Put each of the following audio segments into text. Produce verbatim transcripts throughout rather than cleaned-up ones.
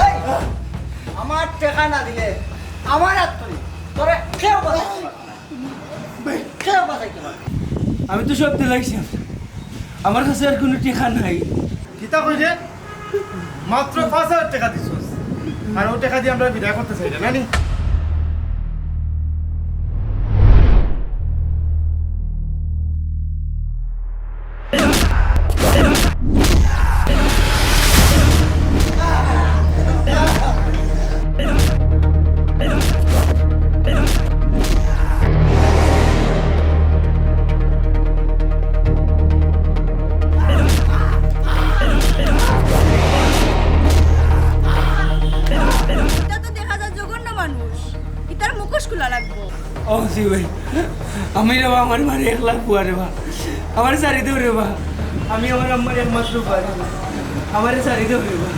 এই, আমার টেকা না দিলে আমার আত ধরি তোরে কেউ বাঁচাইতে পারবে না। কেউ বাঁচাইতে পারবে না। আমি তো সব দিলাইছি, আমার কাছে আর কুনু টেকা নাই। কিতা কইরে? মাত্র পাঁচ হাজার টেকা দিছস, আর অউ টেকা দি আমরারে বিদায় করতে চাইরে না নি? ইতা তো দেখা যায় জঘন্য মানুষ, ইতার মুখোশ খুলা লাগবো। ও জি ভাই, আমি রে বা, আমার মারে একলা ফুয়া রে বা, আমারে ছাড়ি দেও রে বা, আমি আমার আম্মার একমাত্র ফুয়া রে বা, আমারে ছাড়ি দেও রে বা,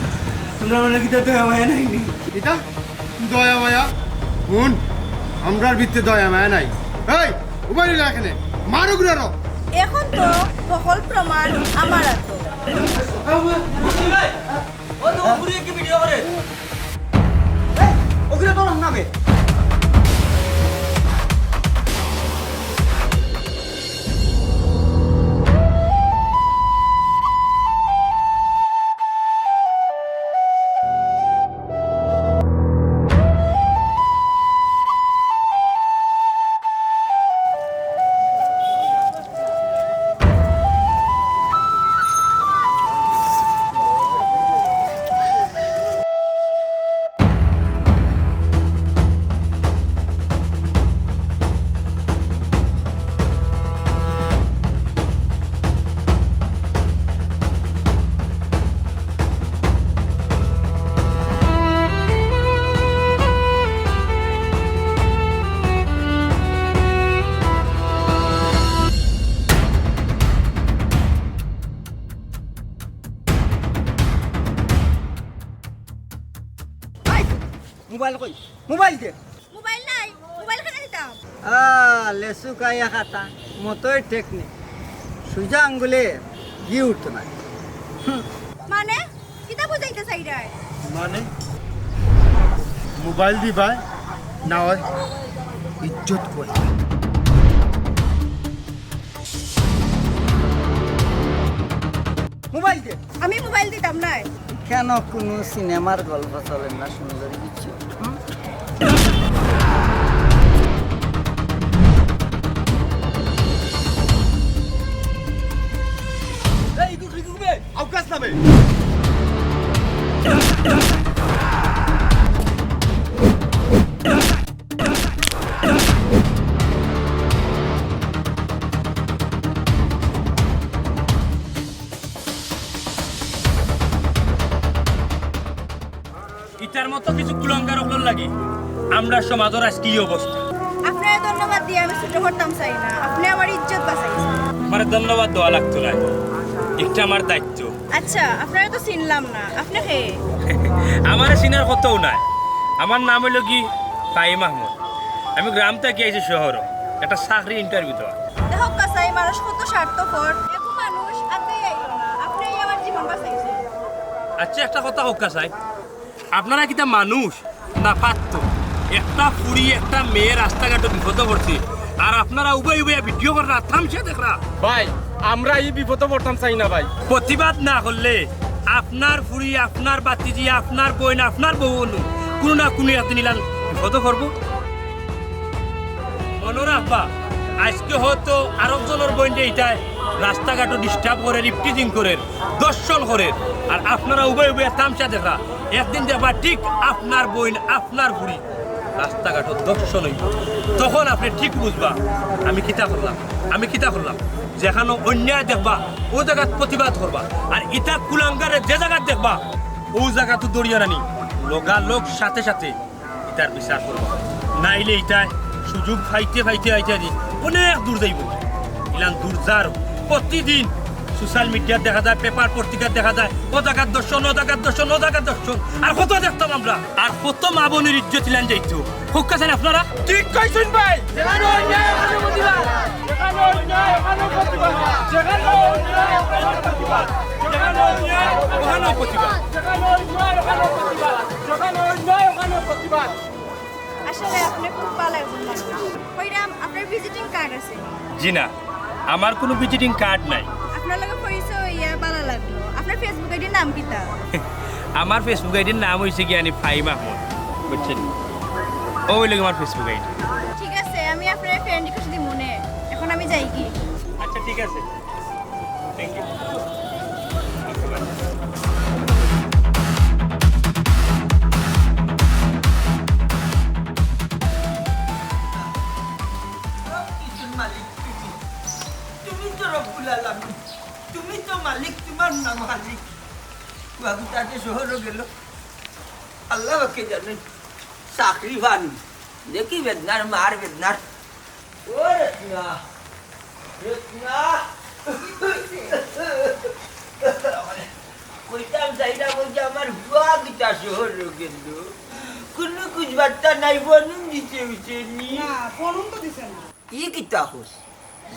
তুমরার মনো কিতা দয়া মায়া নাই নি? ইতা দয়া মায়া? হুন, আমরার ভিতরে দয়া মায়া নাই। এই, উবাই রইলা কেনে? মারো গুরারো। এখন তো সকল প্রমাণ আমার আতো। ও তো উপরে কি ভিডিও করে? এই, ওগুলো তো রান্না হবে। এই, মোবাইল কই? মোবাইল দে। মোবাইল নাই, মোবাইল কেনে দিতাম? আ, লেসু কাইয়া খাতা, মতই টেকনিক। সুজা আঙ্গুলে ঘি উঠতো না। হুম। মানে? কিতা বুঝাইতে চাইরায়? মানে? মোবাইল দিবায়, না অয় ইজ্জত কই। মোবাইল দে। আমি মোবাইল দিতাম নায়। কেন কুনু সিনেমার গল্প চলে না সুন্দরী কিছু? হুম? এই, ইগু, ইগু, বে, আউকাস না বে। ইতার মতো কিছু কুলাঙ্গার অকলর লাগি আমরার সমাজর আইজকে ই অবস্থা। আপনারে ধন্যবাদ দিয়া আমি ছোট করতাম চাই না, আপনে আমার ইজ্জত বাঁচাইছইন। আমারে ধন্যবাদ দেওয়া লাগতো নায়, ইটা আমার দায়িত্ব। আচ্ছা, আপনারে তো চিনলাম না, আপনে কে? আমারে চিনার কথাউ নায়, আমার নাম অইলো গি ফাহিম আহমদ। আমি গ্রাম থাকি আইছি শহরো একটা চাকরির interview দেওয়াত। দেখউক্কা চাই, মানুষ কত স্বার্থপর। এগু মানুষ আগে আইলো না, আপনেউ আমার জীবন বাঁচাইছইন। আচ্ছা, একটা কথা কউক্কা চাই, আপনারা কিতা মানুষ না পাত্থর? একটা ফুড়ি, একটা মেয়ে রাস্তাঘাটো বিপদো পড়ছে, আর আপনারা উবাই উবাইয়া ভিডিও কররা, তামশা দেখরা। ভাই, আমরা ই বিপদো পড়তাম চাই না ভাই। প্রতিবাদ না করলে আপনার ফুড়ি, আপনার ভাতিজি, আপনার বইন, আপনার বউ অনো কুনু না কুনু একদিন ইলান বিপদো পড়বো। মনো রাখবা, আইজকে হয়তো আরক জনর বইনরে ইতায় রাস্তাঘাটো disturb করের, ইভটিজিং করের, ধর্ষণ করের, আর আপনারা উবায় উবায় তামশা দেখরা। একদিন দেখবা ঠিক আপনার বইন, আপনার ফুরি রাস্তাঘাটো ধর্ষণ অইবো, তখন আপনে ঠিক বুঝবা আমি কিতা করলাম, আমি কিতা করলাম। যেখানো অন্যায় দেখবা, অউ জাগাত প্রতিবাদ করবা, আর ইতা কুলাঙ্গারে যে জাগাত দেখবা, অউ জাগাত দড়িয়া নানি, লগালগ সাথে সাথে ইতার বিচার করবা। নাইলে ইতায় সুযোগ পাইতে পাইতে পাইতে দি অনেক দূর যাইবো। ইলান দূর যার প্রতিদিন social media-ত দেখা যায়, paper পত্রিকাত দেখা যায়, অউ জাগাত ধর্ষণ, অউ জাগাত ধর্ষণ, অউ জাগাত ধর্ষণ। আর কত দেখতাম আমরা, আর কত মা বইনর ইজ্জত ইলান যাইতো। কউক্কা চাইন আপনারা? ঠিক কইছইন ভাই। যেখানো অন্যায়, ওখানো প্রতিবাদ। যেখানো অন্যায়, ওখানো প্রতিবাদ। যেখানো অন্যায়, ওখানো প্রতিবাদ। যেখানো অন্যায়, ওখানো প্রতিবাদ। যেখানো অন্যায়, ওখানো প্রতিবাদ। যেখানো অন্যায়, ওখানো প্রতিবাদ। আসলে আপনি খুব ভালো একজন মানুষ। কইরাম, আপনার visiting card আছে? জি না, আমার কুনু visiting card নাই। আপনার লগে পরিচয় অইয়া ভালো লাগলো। আপনার Facebook ID-র নাম কিতা? আমার Facebook ID-র নাম অইছে গিয়া নি ফাহিম আহমদ, বুঝছইন? অউ অইলো গি আমার Facebook ID। ঠিক আছে, আমি আপনার friend request দিমু নে। এখন আমি যাইগি। আচ্ছা, ঠিক আছে। Thank you. সব কিছুর মালিক তুমি। তুমি তো রব্বুল আলামিন। তুমি তো মালিক, তোমার নাম মালিক। বাবু তাতে শহরও গেল। আল্লাহ পাকে জানেন। চাকরি পানি। দেখি বেদনার মার বেদনার। ও রত্না, রত্না। কইতাম চাইলাম, ওই যে আমার ফুয়া কিতা শহর গেল। কুনু কুছ বার্তা নাই, ফোন দিছে উঠেনি। না, ফোন তো দিছে না। ই কিতা কস?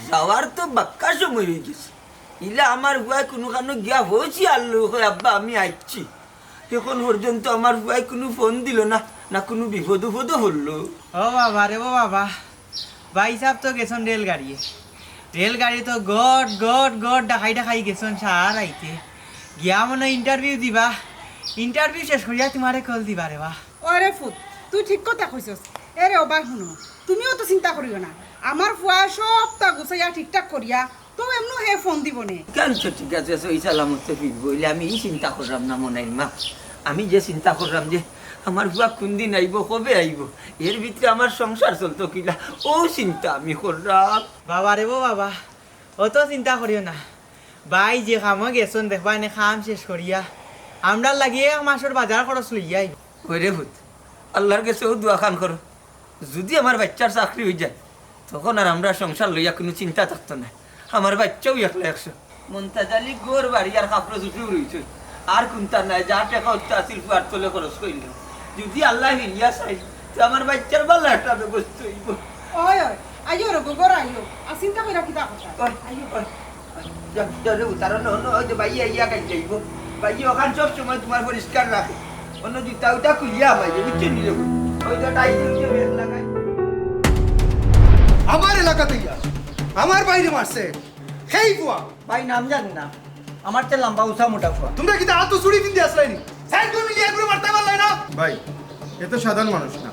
যাওয়ার তো বাক্কা সময় অই গেছে। ইলা আমার ফুয়ায় কুনুখানো গিয়া পৌঁছি আরলো, কয়, "আব্বা, আমি আইচ্ছি।" এখন পর্যন্ত আমার ফুয়ায় কুনু ফোন দিল না, না কুনু বিপদ উপদও পড়লো। ও বাবা রে, ও বাবা, ভাইসাব তো গেছইন রেলগাড়িয়ে। রেলগাড়ি তো গট গট গট ঢাকাই ঢাকাই গেছইন সারা রাইতে। গিয়া মনো interview দিবা, interview শেষ করিয়া তোমারে call দিবা রে বা। ওরে ফুত, তুই ঠিক কথা কইছস। এরে ও বা হুনো, তুমিও তো চিন্তা করিও না। আমার ফুয়া সবতা গুছাইয়া ঠিকঠাক করিয়া তো এমনও হে ফোন দিব নে। কেন তো ঠিক আছে, সহি সালামতে ফিরবো, অইলে আমি ই চিন্তা করলাম না মনাইর মা। আমি যে চিন্তা করলাম যে আমার ফুয়া কুন দিন আইবো, কবে আইবো, এর ভিতরে আমার সংসার চলতো কিলা, অউ চিন্তা আমি করলাম। বাবা রে ও বাবা, অত চিন্তা করিও না। ভাই যে কামো গেছইন দেখবা এনে কাম শেষ করিয়া আমরার লাগি এক মাসর বাজার খরচ লইয়া আইবা। ওই রে ফুত, আল্লার গেছে অউ দোয়া খান করো, যুদি আমার বাইচ্চার চাকরি অই যায়, তখন আর আমরার সংসার লইয়া কুনু চিন্তা থাকতো নায়। আমার বাইচ্চাও একলা একশো। মন্তাজ আলী ঘর বাড়ি আর কাপড় চুপড়েও রইছে, আর কুন্তা নাই, যা টেকা উঠতে আছিল ফুয়ার তলে খরচ করিল। যুদি আল্লায় ফিরিয়া চাইন, তে আমার বাইচ্চার ভালা একটা ব্যবস্থা অইবো। ওই, ওই, আইও রে গো, ঘর আইও। আর চিন্তা কইরা কিতা কথা? ওই, আইও। ওই, ওই, যা, যা রে, উতারো না, অন্য, ওই যে ভাইয়ে আইয়া কাইল যাইবো। ভাইয়ে ওখান সব সময় তোমার পরিষ্কার রাখে। অন্য জুতা উতা খুলিয়া আমায় যে, বুঝছো নি রে? ওই যে টাইট, ওই যে বেল্ট লাগাই। আমার এলাকাত আইয়া, আমার ভাইরে মারছে। হেই ফুয়া। ভাই, নাম জানি না। আমার চেয়ে লম্বা উঁচা মোটা ফুয়া। তোমরা কিতা আতো চুড়ি পিন্দি আসলায় নি? সাইড করে মিলিয়া একবারে মারতে পারলায় না? ভাই, এ তো সাধারণ মানুষ না,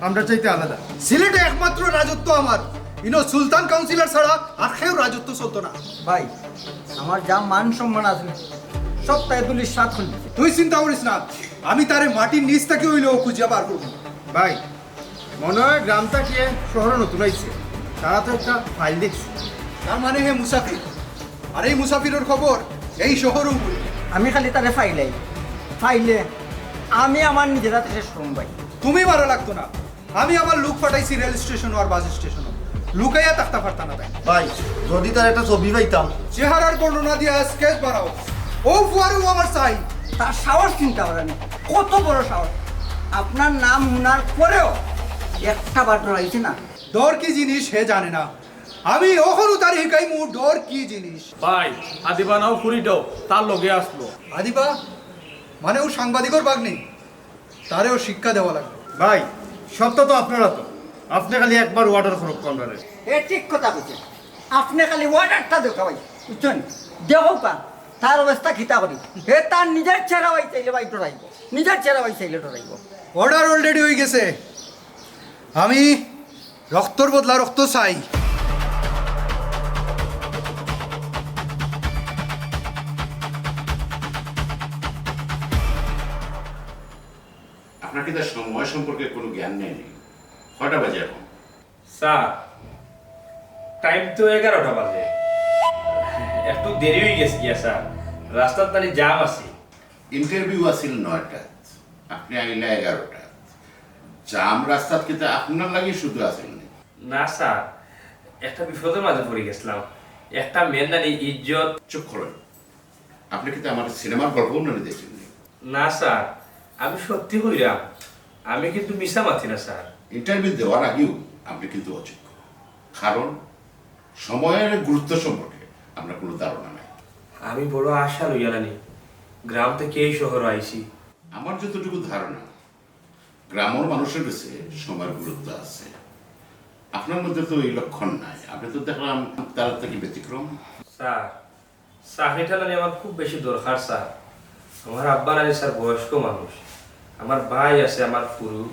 আমরা চাইতে আলাদা। সিলেটে একমাত্র রাজত্ব আমার, ইনো সুলতান কাউন্সিলর ছাড়া আর কেউ রাজত্ব চলতো না। ভাই, আমার যা মান সম্মান আছে, সব তাই তুলির সাত খন্ড। তুই চিন্তা করিস না, আমি তারে মাটির নিচ থাকি অইলেও খুঁজিয়া বার করবো। ভাই, মনে হয় গ্রাম থাকিয়া শহরে নতুন আইছে, তারা তো একটা ফাইল দেখছে। তার মানে হে মুসাফির, আর এই মুসাফিরর খবর এই শহরেও বলি। আমি খালি তারে ফাইলাই, ফাইলে আমি আমার নিজের হাতে শেষ করুম ভাই। তুমি মারা লাগতো না, আমি আমার লোক পাঠাইছি রেল স্টেশনও আর বাস স্টেশনও, লুকাইয়া থাকতা পারতা না তাই। ভাই, যদি তার একটা ছবি পাইতাম। চেহারার বর্ণনা দিয়া স্কেচ বানাও, ও ফুয়ারেও আমার চাই। তার সাহস চিন্তা করেন, কত বড় সাহস। আপনার নাম হুনার পরেও একটা বার ডরাইছে না। ডর কি জিনিস হে জানে না, আমি অখনউ তারে হিকাইমু ডর কি জিনিস। ভাই, আদিবা নাও ফুরিটাও তার লগে আসলো। আদিবা? মানে ও সাংবাদিকর ভাগ্নি, তারেও শিক্ষা দেওয়া লাগবে। ভাই, সত্য তো আপনারা তো, আপনি খালি একবার অর্ডার করুক কর্নারে। এ ঠিক কথা কইছে, আপনি খালি অর্ডারটা দেউক্কা ভাই, বুঝছেন? দেখউক্কা, তার অবস্থা কিতা করি। হে তার নিজের চেহারা ভাই চাইলে ভাই ডরাইবো, নিজের চেহারা ভাই চাইলে ডরাইবো। অর্ডার অলরেডি অই গেছে, আমি রক্তর বদলা রক্ত চাই। আপনার কি তার সময় সম্পর্কে কোনো জ্ঞান নেই? কয়টা বাজে এখন? স্যার, টাইম তো এগারোটা বাজে। একটু দেরি হয়ে গেছে গিয়া স্যার, রাস্তাত নানি জাম আছে। ইন্টারভিউ আছিল নয়টাত, আপনি আইলা এগারোটাত। জাম রাস্তাত কিন্তু আপনার লাগি শুধু আছিল নি। না স্যার, একটা বিপদের মাঝে পড়ে গেছিলাম। একটা মেয়ের নানি ইজ্জত। চুপ করেন। আপনি কিন্তু আমার সিনেমার গল্প উন্নয়ন দেখছেন নি? না স্যার, আমি সত্যি কইরাম, আমি কিন্তু মিছা মাতি না স্যার। ইন্টারভিউ দেওয়ার আগেও আপনি কিন্তু অযোগ্য, কারণ সময়ের গুরুত্ব সম্পর্কে আপনার কোনো ধারণা নাই। আমি বড় আশা লইয়া নানি গ্রাম থেকে এই শহরে আইছি। আমার যতটুকু ধারণা, গ্রামের মানুষের কাছে সময়ের গুরুত্ব আছে। আপনার মধ্যে তো এই লক্ষণ নাই। আপনি তো দেখলাম তার থেকে ব্যতিক্রম। স্যার, চাকরিটা নানি আমার খুব বেশি দরকার স্যার। আমার আব্বা নানি স্যার বয়স্ক মানুষ, আমার ভাই আছে, আমার পুরু,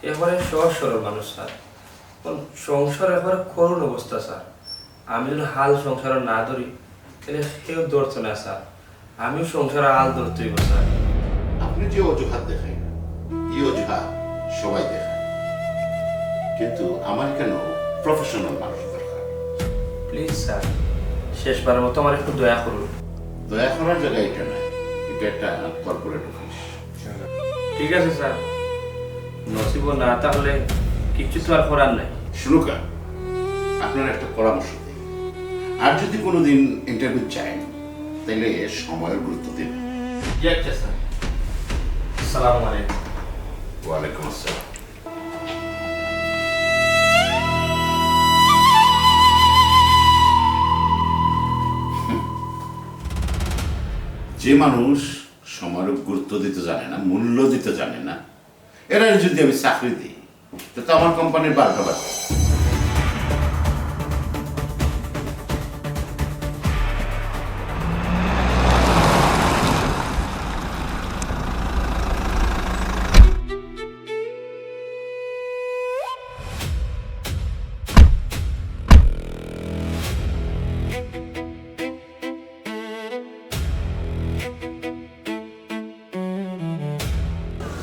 এবারে সহজ সরল মানুষ স্যার। এখন সংসার এবারে করুণ অবস্থা স্যার। আমি যদি হাল সংসার না ধরি, তাহলে কেউ ধরতো না স্যার। আমিও সংসারে হাল ধরতে হইব স্যার। আপনি যে অজুহাত দেখাইন, এই অজুহাত সবাই দেখায়, কিন্তু আমার কেন প্রফেশনাল মানুষ দরকার। প্লিজ স্যার, শেষবারের মতো আমার একটু দয়া করুন। দয়া করার জায়গা এটা নয়, এটা একটা কর্পোরেট অফিস। ঠিক আছে স্যার, নসিব না থাকলে কিচ্ছু তো আর করার নাই। শুনুকা, আপনার একটা পরামর্শ দিই, আর যদি কোনোদিন ইন্টারভিউ চাইন, তাহলে সময়ের গুরুত্ব দিন। জি আচ্ছা স্যার, আসসালামু আলাইকুম। ওয়ালাইকুম আসসালাম। যে মানুষ সময়ের গুরুত্ব দিতে জানে না, মূল্য দিতে জানে না, এরা যদি আমি চাকরি দিই, তো, তো আমার কোম্পানির বারোটা বাজে।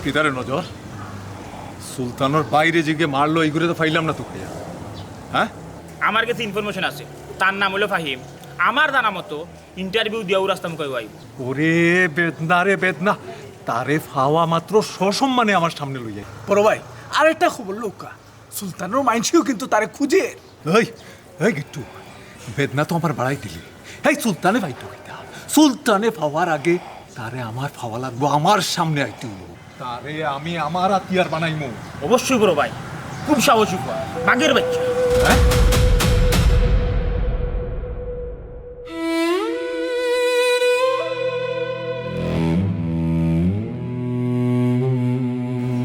কিতারে নজর? সুলতানর বাইরে জিগে মারলো, এইগুলো তো পাইলাম না তো ভাইয়া। হ্যাঁ? আমার কাছে ইনফরমেশন আছে, তার নাম হলো ফাহিম। আমার জানা মতো ইন্টারভিউ দিয়াও রাস্তা মুখে আইব। ওরে বেদনা রে বেদনা, তারে ফাওয়া মাত্র সসম্মানে আমার সামনে লইয়া। বড় ভাই, আরেকটা খবর লউক্কা, সুলতানর মাইনষেও কিন্তু তারে খুঁজে। এই, এই গিট্টু, বেদনা তো আমার বাড়াই দিলি। এই সুলতানে পাইতো কিতা? সুলতানে পাওয়ার আগে তারে আমার পাওয়া লাগবো, আমার সামনে আইতে হইব। তারে আমি আমার হাতিয়ার বানাইমু। অবশ্যই বড় ভাই, খুব সাহসী পুয়া, বাঘের বাচ্চা।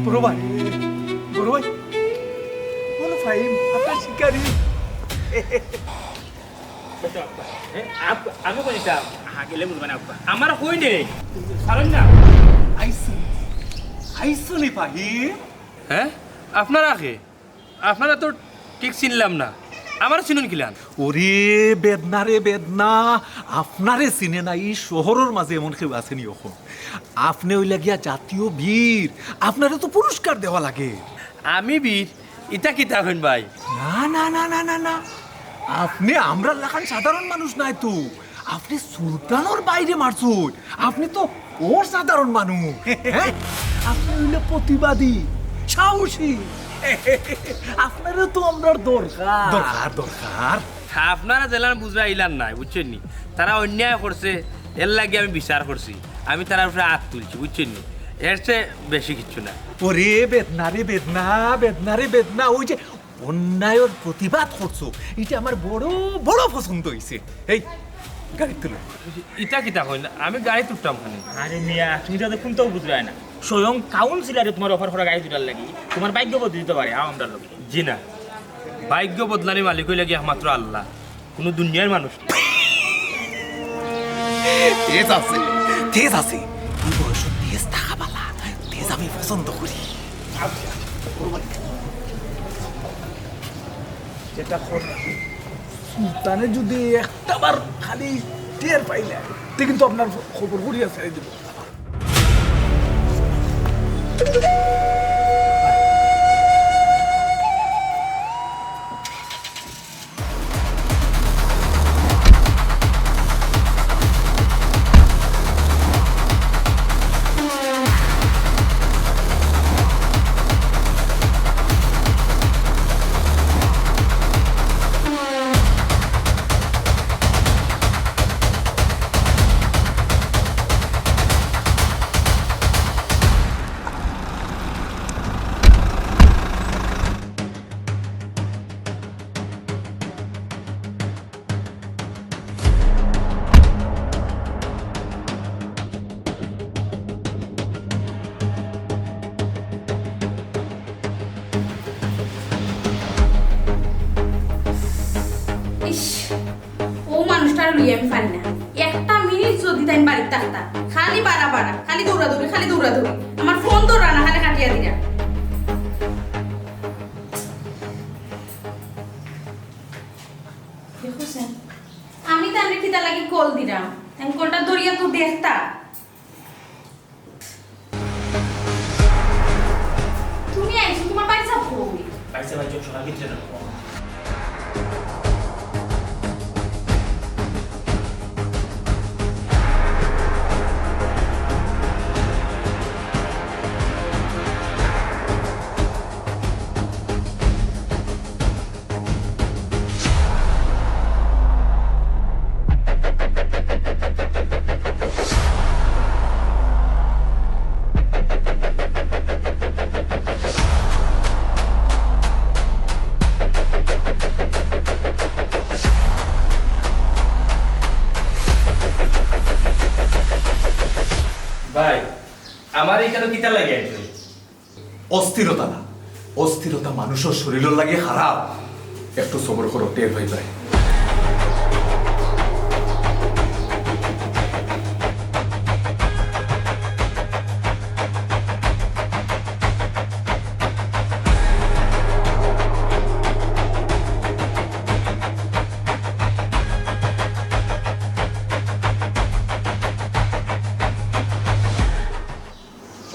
বড় ভাই, বড় ভাই, কোন ফাহিম, আপনার শিকারি। আমি কই নিতাম? হ্যাঁ, গেলে বুঝবা না আব্বা। আমার কই নে? কারণ না। আইসো, আইসো নি ফাহিম? হ্যাঁ, আপনারা কে? আপনারা তো ঠিক চিনলাম না। আমার চিনুন কিলান? ওরে বেদনা রে বেদনা, আপনারে চিনে না, এই শহরের মাঝে এমন কেউ আছেনি এখন? আপনি ওই লাগিয়া জাতীয় বীর, আপনারে তো পুরস্কার দেওয়া লাগে। আমি বীর? ইতা কিতা কইন ভাই? না না না না না না, আপনি আমরার লাখান সাধারণ মানুষ নাই তো, আপনি সুলতানর বাইরে মারছইন, আপনি তো অসাধারণ মানুষ। হ্যাঁ? আপনি হইলে প্রতিবাদী, সাহসী। আপনারও তো আমরার দরকার। দরকার দরকার। আপনারা যেলান বুঝবা ইলান নাই, বুঝছেন নি? তারা অন্যায় করছে, এর লাগি আমি বিচার করছি, আমি তারার উপরে আত তুলছি, বুঝছেন নি? এর চেয়ে বেশি কিচ্ছু না। ওরে বেদনা রে বেদনা, বেদনা রে বেদনা, ওই যে অন্যায়র প্রতিবাদ করছো, এটা আমার বড় বড় পছন্দ হইছে। এই গাড়ি তুলো। ইতা কিতা কইন? আমি গাড়িত উঠতাম খানি। আরে মিয়া, তুমি তো কোনটাও বুঝবে না। স্বয়ং কাউন্সিলরে তোমার অফার করা গাড়ি দুটার লাগি, তোমার ভাগ্য বদলে দিতে পারে আমরার লগে। জি না, ভাগ্য বদলানি মালিক হইলে কি একমাত্র আল্লাহ, কোনো দুনিয়ার মানুষ না। তেজ আছে, তেজ আছে। এই বয়সে তেজ থাকা বালা, তেজ আমি পছন্দ করি। আচ্ছা, ও ভাই। যেটা কররা, সুলতানে যদি একটা বার খালি টের পাইলে, তে কিন্তু আপনার খবর করিয়া ছাড়ি দিব। ইস, ও মানুষটারে লইয়া আমি পারি না। একটা মিনিট যদি তাইন বাড়িত থাকতা, খালি বাড়া বাড়া, খালি দৌড়াদৌড়ি, খালি দৌড়াদৌড়ি। আমার ফোন ধররা না, খালি কাটিয়া দিরা। দেখছইন, আমি তানরে কিতা লাগি কল দিরাম, তাইন কলটা ধরিয়া তো দেখতা। তুমি আইছো, তুমার বাইচ্চা কই? বাইচ্চা, বাইচ্চা, সকাল ভিতরে না। ভাই, আমার এখানে কিতা লাগে একজন? অস্থিরতা না, অস্থিরতা মানুষর শরীলর লাগি খারাপ। একটু সবর করো, টের পাইবায়।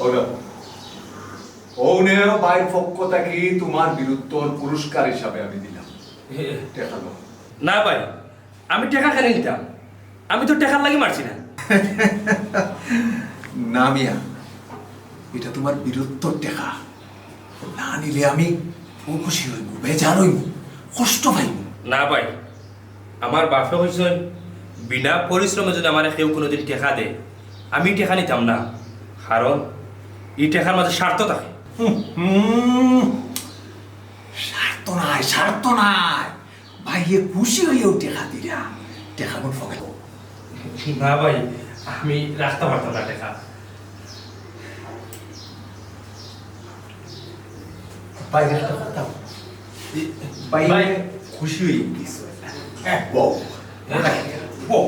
ওগা, অউ নেও ভাইর পক্ষ থাকি তুমার বীরত্বর পুরস্কার হিসাবে আমি দিলাম। এ, টেকা লও। না ভাই, আমি টেকা কেনে নিতাম? আমি তো টেকার লাগি মারছি না। না মিয়া, ইটা তুমার বীরত্বর টেকা। না নিলে আমি অখুশি অইমু, বেজার অইমু, কষ্ট পাইমু। না ভাই, আমার বাপে কইছইন, বিনা পরিশ্রমে যদি আমারে কেউ কুনুদিন টেকা দেয়, আমি টেকা নিতাম না, কারণ ই টেকার মাঝে স্বার্থ থাকে। হুম, হুম। স্বার্থ নাই, স্বার্থ নাই। ভাইয়ে খুশি অইয়াউ টেকা দিরা, টেকা মন ফকে। না ভাই, আমি রাখতাম পারতাম না টেকা। ভাই, একটা কথা। ভাই, ভাই। খুশি অইয়া গেছে। হ্যাঁ। বউ। হ্যাঁ। বউ।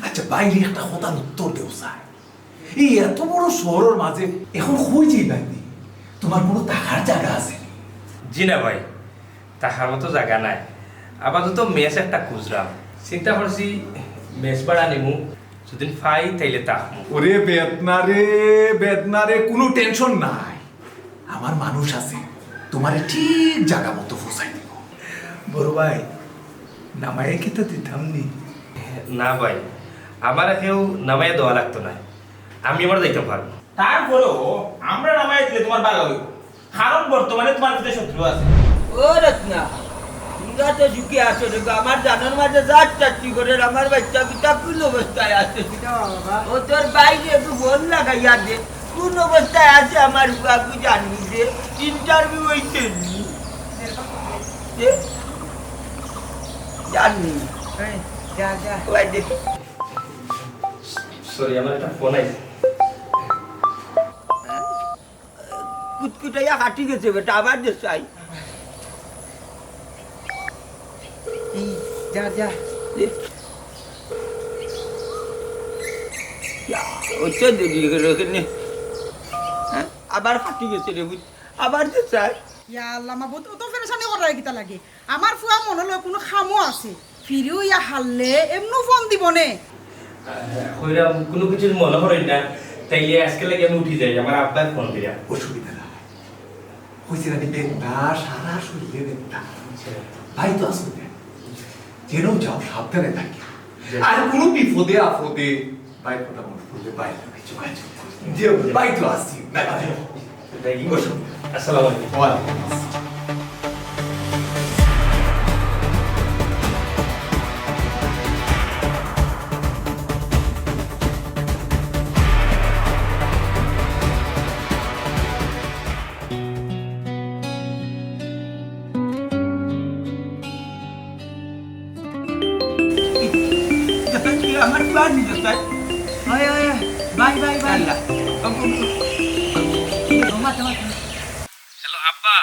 আচ্ছা, ভাইরে একটা কথার উত্তর দেও চাই। এই এত বড় শহরর মাঝে এখন কই যাইবায় নি? তুমার কুনু থাকার জাগা আছে নি? জি না ভাই, থাকার মতো জাগা নাই। আপাতত মেস একটা খুঁজরাম। চিন্তা করছি মেস ভাড়া নিমু, যুদি পাই তাইলে থাকমু। ওরে বেদনা রে, বেদনা রে, কুনু tension নাই। আমার মানুষ আছে, তুমারে ঠিক জাগা মতো পৌঁছাই দিবো। বড় ভাই, নামাইয়া কিতা দিতাম নি? না ভাই, আমারে কেউ নামাইয়া দেওয়া লাগতো নায়, আমি আমার যাইতাম পারমু। তারপরেও আমরা নামাইয়া দিলে তুমার ভালা অইবো, কারণ বর্তমানে তুমার ভিতরে শত্রু আছে। ও রত্না, তুমরা তো সুখে আছো রে গো, আমার জানর মাঝে জাত চাকরি করের, আমার বাইচ্চা কিতা কুন অবস্থায় আছে? কিতা বাবা? ও তোর ভাইরে একটু ফোন লাগাইয়া দে, কুন অবস্থায় আছে আমার বাবু জানি দে, interview অইছে নি? এ? জানি। এই, যা, যা। ওই দে। Sorry, আমার একটা ফোন আইছে। কুতকুতাইয়া কাটি গেছে বেটা, আবার দে চাই। এই, যা, যা। এ। ইয়া, ওই তো দেরি করে ওখানে। হ্যাঁ? আবার কাটি গেছে রে, বুঝ-, আবার দে চাই। ইয়া আল্লাহ মাবুদ, অত পেরেশানি করার কিতা লাগে? আমার ফুয়া মনো লয় কুনু কামো আছে, ফিরিও ইয়া হারলে এমনু ফোন দিবনে। কইরাম, কুনু কিছুর মনো করইন না, তাইলে আইজকে লাগি আমি উঠি যাই, আমার আব্বার ফোন দিরা। অসুবিধা নাই, কইছি না নি বেদনা, সারা শরীরে বেদনা। ভাই তো আছইন না, যেন যাও সাবধানে থাকি। আর কুনু বিপদে আপদে ভাইর কথা মনো পড়লে ভাইর লগে যোগাযোগ করি। জি, ভাই তো আছি, না? বসো। আসসালামু আলাইকুম। ওয়ালাইকুম আসসালাম। আমার বাড়ি কোথায়? ওই, ওই, ওই, ভাই, ভাই, ভাই। আল্লাহ। হ্যালো, আব্বা।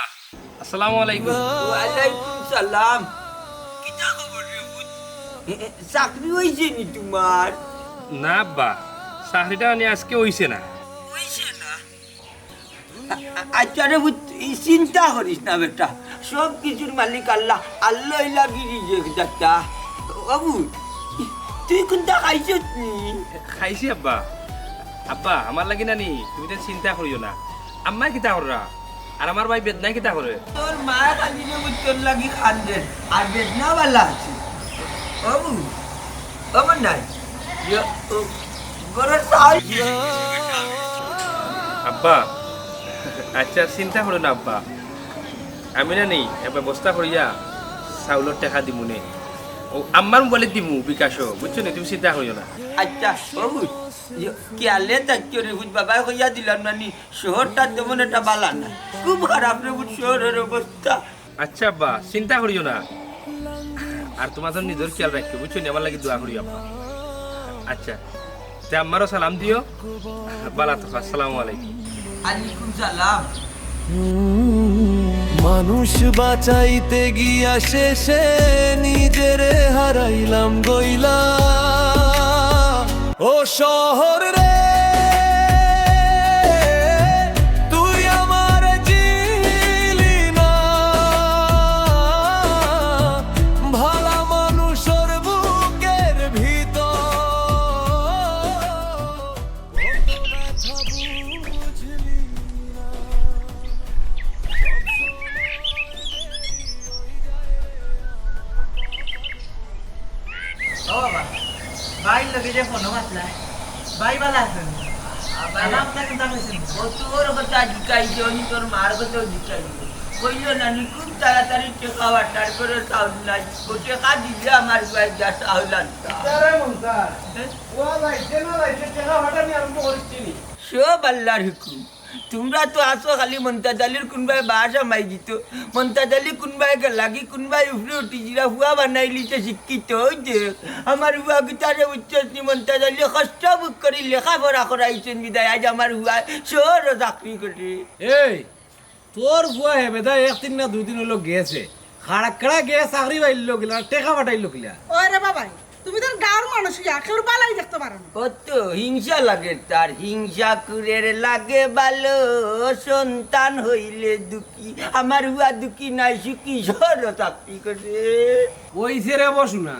আসসালামু আলাইকুম। ওয়ালাইকুম সালাম। কিতা খবর রে পুত? এ, এ, চাকরি অইছে নি তুমার? না আব্বা, চাকরিটা মানে আইজকে অইছে না। অইছে না? আ-, আ-, আচ্ছা রে পুত, ই চিন্তা করিস না বেটা, সব কিছুর মালিক আল্লাহ, আল্লাহ ইলা গিরি যে দাতা। ও পুত, তুই কুনতা খাইছস নি? খাইছি আব্বা। আব্বা, আমার লাগি নানি, তুমি তো চিন্তা করিও না। আম্মায় কিতা কররা? আর আমার ভাই বেদনায় কিতা করে? তোর মা খালি রে পুত তোর লাগি কান্দে, আর বেদনা বালা আছে। ও পুত, ও মন নাই। ইয়ো, ও, বড় সাহস। আব্বা, আচ্ছা, চিন্তা করো না আব্বা, আমি না নি, এ ব্যবস্থা করিয়া চাউলর টেকা দিমুনে। ও, আম্মার মোবাইলে দিমু বিকাশো, বুঝছো নি? তুমি চিন্তা করিও না। আচ্ছা, ও পুত, ইয়ো, কিয়ালে থাকিও রে পুত, বাবায় কইয়া দিলাম না নি, শহরটা তেমন একটা বালা না, খুব খারাপ রে পুত শহরর অবস্থা। আচ্ছা আব্বা, চিন্তা করিও না। আর তুমার নিজর খিয়াল রাখিও, বুঝছো নি? আমার লাগি দোয়া করিও আব্বা। আচ্ছা, তে আম্মারও সালাম দিও। বালা থাকো, আসসালামু আলাইকুম। আলাইকুম সালাম। মানুষ বাঁচাইতে গিয়া শেষে নিজেরে হারাইলাম গইলা। ও শহর রে, তুই আমারে চিনলি না, ভালা মানুষর বুকের ভিতর। ও বাবা, ভাইর লগে যে ফোনো মাতলা, ভাই বালা আছইন? আ, ভাই, আমার আপনার কথা কইছেন। ও তোর কথা জিকাইছে, উনি তোর মার কথাও জিকাইছে। কইলো নানি খুব তাড়াতাড়ি টেকা বাটার করে চাউল নাই। ও টেকা দিলে আমার ভাই যা চাউল আনতা। তারা মন্তাজ। হ্যাঁ? ও ভাই, কেন ভাই, সে টেকা বাটা নিয়ে আরম্ভ করিস নি? সব আল্লাহর হুকুম। তুমরা তো আছো খালি মন্তাজ আলীর কুনবায় বাসা মাই দিত, মন্তাজ আলী কুনবায় গেলাগি, কুনবায় উপরে উঠি জিরা ফুয়া বানাইলিতে শিক্ষিত। ওই দেখ, আমার ফুয়া গিটারে উঠছস নি, মন্তাজ আলী কষ্ট বুক করি লেখাপড়া করাইছইন বিদায় আইজ আমার ফুয়া শহরো চাকরি করে। এই, তোর ফুয়া হেবেদা একদিন না দুইদিন অইলো গেছে, খাড়া খাড়া গিয়া চাকরি পাইলো কিলা, টেকা পাঠাইলো কিলা। ওরে বাবাই, তুমি তো গাঁওর মানুষ, ইয়া কেউর বালাই দেখতে পারো না। কত হিংসা লাগে তার, হিংসা কুরের লাগে ভালো, সন্তান হইলে দুঃখী। আমার হুয়া দুঃখী নাই, সুখী শহরো চাকরি করে। ওই ছেড়ে বসু না,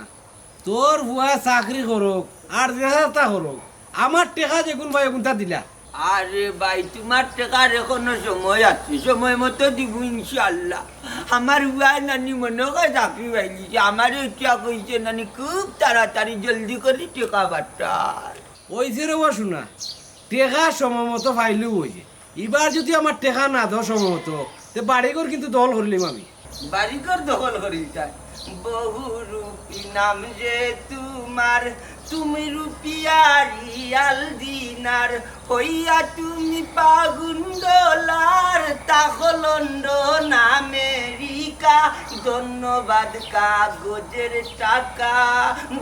তোর হুয়া চাকরি করুক আর যে তা করুক, আমার টেকা যেগুন ভাই ওগুনতা দিলা। আরে ভাই, তুমার টেকার এখনো সময় আছে, সময় মতো দিমু ইনশাআল্লাহ। আমার হুয়ায় নানি মনো কয় চাকরি পাইলিছে, আমারে উঠিয়া কইছে নানি খুব তাড়াতাড়ি জলদি করি টেকা পাঠার। ওই যে রে ও শুনা, টেকা সময় মতো পাইলেউ অইছে। ইবার যুদি আমার টেকা না দেও সময় মতো, তে বাড়িঘর কিন্তু দখল করিলিম আমি। বাড়িঘর দখল করিলিতায়? বহুরূপী নাম যে তুমার, তুমি রুপিয়া রিয়াল দিনার, হইয়া তুমি পাগুন ডলার, তাকো লন্ডন আমেরিকা। ধন্যবাদ কাগজের টাকা,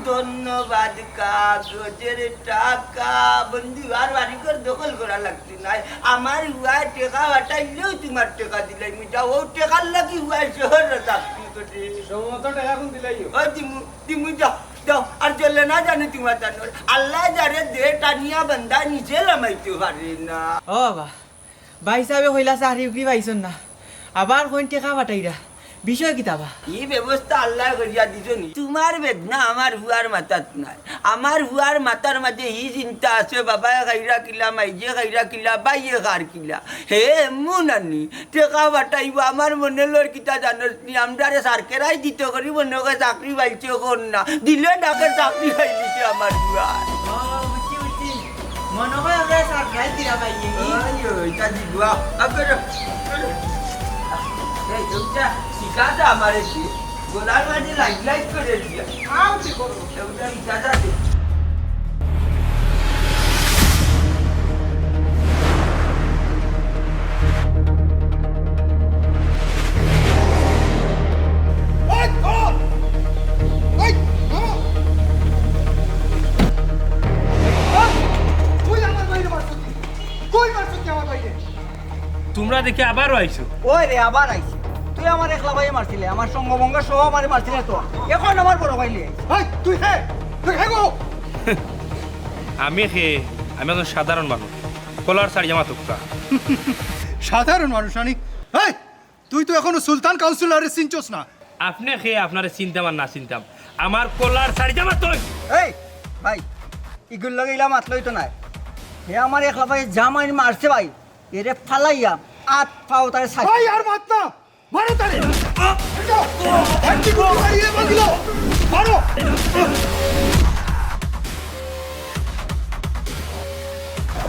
ধন্যবাদ কাগজের টাকা। বন্ধু, আর বাড়িঘর দখল করা লাগতো নায়। আমার হুয়ায় টেকা পাঠাইলেউ তুমার টেকা দিলাইমু। যাও, অউ টেকার লাগি হুয়ায় শহরো চাকরি করে। সময় মতো টেকা কুন দিলাইও? ও দিমু, দিমু, যাও, যাও। আর জ্বলে না জানে তুমার জানোর। আল্লায় যারে দে, টানিয়া বান্দায় নিচে লামাইতে পারে না। ও বাবা, ভাইসাবে কইলা চাকরি উকরি পাইছইন না। আবার কইন টেকা পাঠাইরা, বিষয় কিতা বা? ই ব্যবস্থা আল্লায় করিয়া দিছইন নি। তুমার বেদনা আমার ফুয়ার মাথাত নাই। আমার ফুয়ার মাথার মাঝে ই চিন্তা আছে, বাবায় খাইরা কিলা, মাইজে খাইরা কিলা, ভাইয়ে খার কিলা। হে এমু নানি, টেকা পাঠাইবো, আমার মনে লর কিতা জানোস নি, আমরারে সারকেরাই দিত করি মনে কয় চাকরি পাইছে কর না। দিলে ডাকে চাকরি পাইলিছে আমার ফুয়া। ও, বুঝছি, বুঝছি। মনে কয় আমরা সারপ্রাইজ দিরা পাইছি। ওই, ওই, তা দিবো, আ, আ, করো, করো। এই, ওটা শিকাটা আমার একটু গলার মাঝে লাইট লাইট করে দিয়া। আও, কি করবো? ওটা ইটা দে। এই, ধর! এই, ধর! এই, তুই আমার বাইরে মারছিস? তুই মারছিস আমার বাইরে? তোমরা দেখি আবারও আইছো। ওই রে, আবার আইছি। তুই আমার একলা ভাইয়ে মারছিলে, আমার সঙ্গভঙ্গ সহ আমারে মারছিলে তো। এখন আমার বড় ভাই লিয়ে আইছি। এই, তুই হে, তুই হে গো। আমি কে? আমি একজন সাধারণ মানুষ। কলার সারি জামা তুক্কা। সাধারণ মানুষ আনি? এই, তুই তো এখনো সুলতান কাউন্সিলরে চিনছস না। আপনে কে? আপনারে চিনতাম আর না চিনতাম, আমার কলার সারি জামা তুই। এই ভাই, ইগুর লগে ইলা মাত লইতো নায়। হে আমার একলা ভাই জামাই মারছে ভাই, এরে ফালাইয়া আত পাও তারে সাইড। ভাই আর মাত না, মারো তারে। এই তো, এই তো, মারিয়ে ভাগলো, মারো।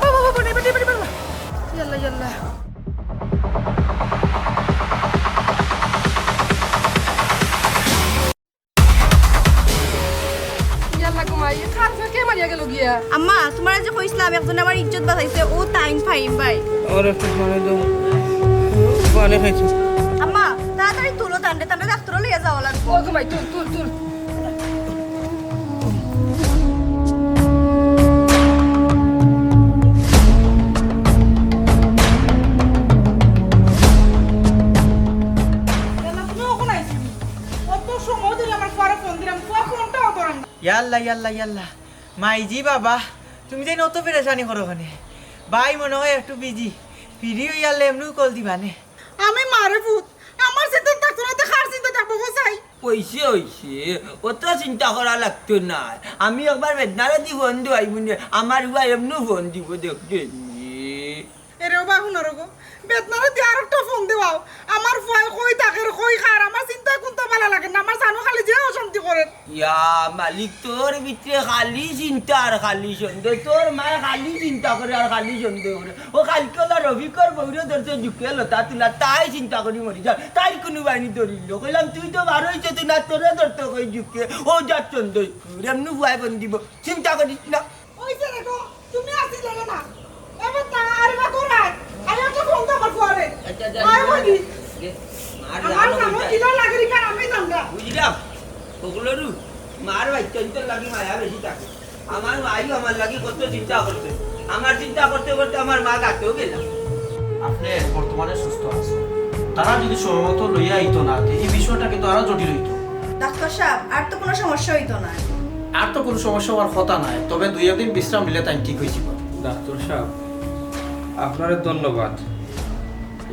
বাবা, বাবা, নেবে, নেবে, নেবে, নেবে। ইয়াল্লা, ইয়াল্লা। ইয়াল্লা গো মাই, কার ফেকে মারিয়া গেল গিয়া? আম্মা, তোমারে যে কইছিলাম একজনে আমার ইজ্জত বাঁচাইছে, ও তাইন ফাহিম ভাই। আমার একটা পানি দাও, পানি খাইছো। আম্মা, তাড়াতাড়ি তুলো তানরে, তানরে ডাক্তারো লইয়া যাওয়া লাগবো। ও গো মাই, তুল, তুল, তুল। ইয়াল্লা, তুমি কখন আইছো? অত সময় ধরি আমার ফুয়ারে ফোন দিলাম, ফুয়া ফোনটাও ধরে না। ইয়াল্লা, ইয়াল্লা, ইয়াল্লা। মাইজি বাবা, তুমি যেন অত পেরেশানি করো কেনে? ভাই মনে হয় একটু বিজি। ফিরি অইয়ালে এমনেউ কল দিবা নে। আমি মারে পুত, আমার চিন্তা থাকতো না, তে কার চিন্তা থাকবো, হোসাই? অইছে, অইছে, অত চিন্তা করা লাগতো নায়। আমি একবার বেদনারে দি ফোন দেওয়াইমু নে, আমার ফুয়া এমনেউ ফোন দিবো, দেখবে নি। এরে ওবা, হুনো রো গো, বেদনারে দি আরেকটা ফোন দেওয়াও। আমার ফুয়ায় কই থাকের, কই খার, আমার চিন্তায় কুন্তা ভালা লাগের না, আমার জানো খালি যে অশান্তি করের। ইয়া মালিক, তোর ভিতরে খালি চিন্তা আর খালি সন্দেহ, তোর মায় খালি চিন্তা করে আর খালি সন্দেহ করে। ও কালকে ওলা রফিকর বউরে ধরছে জুকে লতা তুলা, তাই চিন্তা করি মরি যা, তাই কুনু বাহিনী ধরিল। কইলাম তুই তো বার অইছে তুই না, তোরে ধরতো কই জুকে, ও যার সন্দেহ, এমনু ফুয়ায় ফোন দিবো, চিন্তা করিস না। অইছে রে গো, তুমি আসিলে না। এবার তা আর বা করায়। আরে একটা ফোন তো আমার ফুয়ারে। আচ্ছা, আচ্ছা, আয় আচ্ছা, বলি। দে, মার আমার জানো সামনে ওইটা। কিলা লাগে রে, কার আমি জানগা। বুঝলাম। ওগুলোরু, মার বাচ্চা তো লাগি মায়া বেশি থাকে। আমার মাইও আমার লাগি কত চিন্তা করছে। আমার চিন্তা করতে করতে আমার মা গাতেও গেল। আপনে বর্তমানে সুস্থ আছইন। তারা যদি সময় মতো লইয়া আইতো না, তে এই বিষয়টা কিন্তু আরো জটিল অইতো। ডাক্তার সাব, আর তো কুনু সমস্যা অইতো নায়। আর তো কুনু সমস্যা অওয়ার কথা নায়, তবে দুই একদিন বিশ্রাম নিলে তাইন ঠিক অইযিবা। ডাক্তার সাব, আপনারে ধন্যবাদ,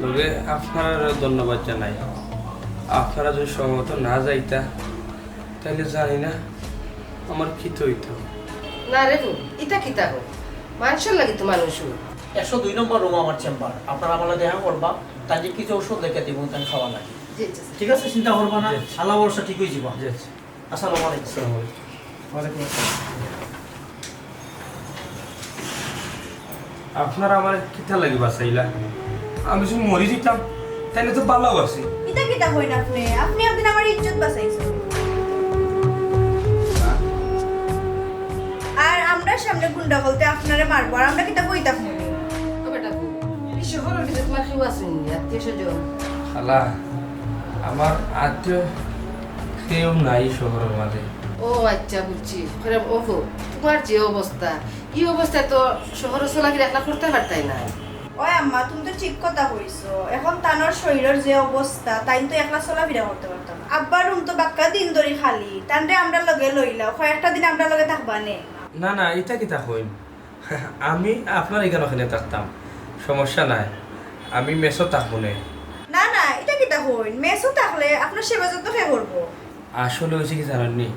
লগে আপনারেও ধন্যবাদ জানাই। আপনারা যদি সময় মতো না যাইতা, তাইলে জানি না আমার কিতা অইতো। না রে বউ, ইতা কিতা কও? মানষর লাগি তো মানুষ অই। একশো দুই নম্বর রুম আমার চেম্বার, আপনারা আমার লগে দেখা করবা, তাইন যে কিছু ঔষধ লেখি দিমু, তাইন খাওয়া লাগি। জি, জি, স্যার। ঠিক আছে, চিন্তা করবা না, জি, জি। আল্লাহ ভরসা ঠিক অইযিবা। জি, জি। আসসালামু আলাইকুম। আসসালামু আলাইকুম। ওয়ালাইকুম আসসালাম। আপনারা আমারে কিতা লাগি বাঁচাইলা? আমি যদি মরি যাইতাম, তাইলে তো ভালাউ আছি। ইতা কিতা কইন আপনে? আপনে একদিন আমার ইজ্জত বাঁচাইছইন। আর আমরার সামনে গুন্ডা অকলতে আপনারে মারবো, আর আমরা কিতা কইতাম নি? ও বেটা, এই শহরর ভিতরে তুমার কেউ আছইন নি, আত্মীয় স্বজন? খালা, আমার আত্মীয় কেউ নাই শহরর মাঝে। ও আচ্ছা, বুঝছি। করে, ওহো, তুমার যে অবস্থা, ই অবস্থায় তো শহরো চলাফিরা একলা করতায় পারতায় না। ওই আম্মা, তুমি তো ঠিক কথা কইছো। এখন তানর শরীরর যে অবস্থা, তাইন তো একলা চলাফিরা করতে পারতা না। আব্বার রুম তো বাক্কা দিন ধরি খালি, তানরে আমরার লগে লইলাও, কয়েকটা দিন আমরার লগে থাকবা নে। না, না, ইতা কিতা কইন? আমি আপনার ইখানো কেনে থাকতাম, সমস্যা নাই, আমি মেসো থাকমু নে। না, না, কইন, মেসো থাকলে আপনার সেবা যত্ন কে করবো? আসলে হইছে কি জানেননি,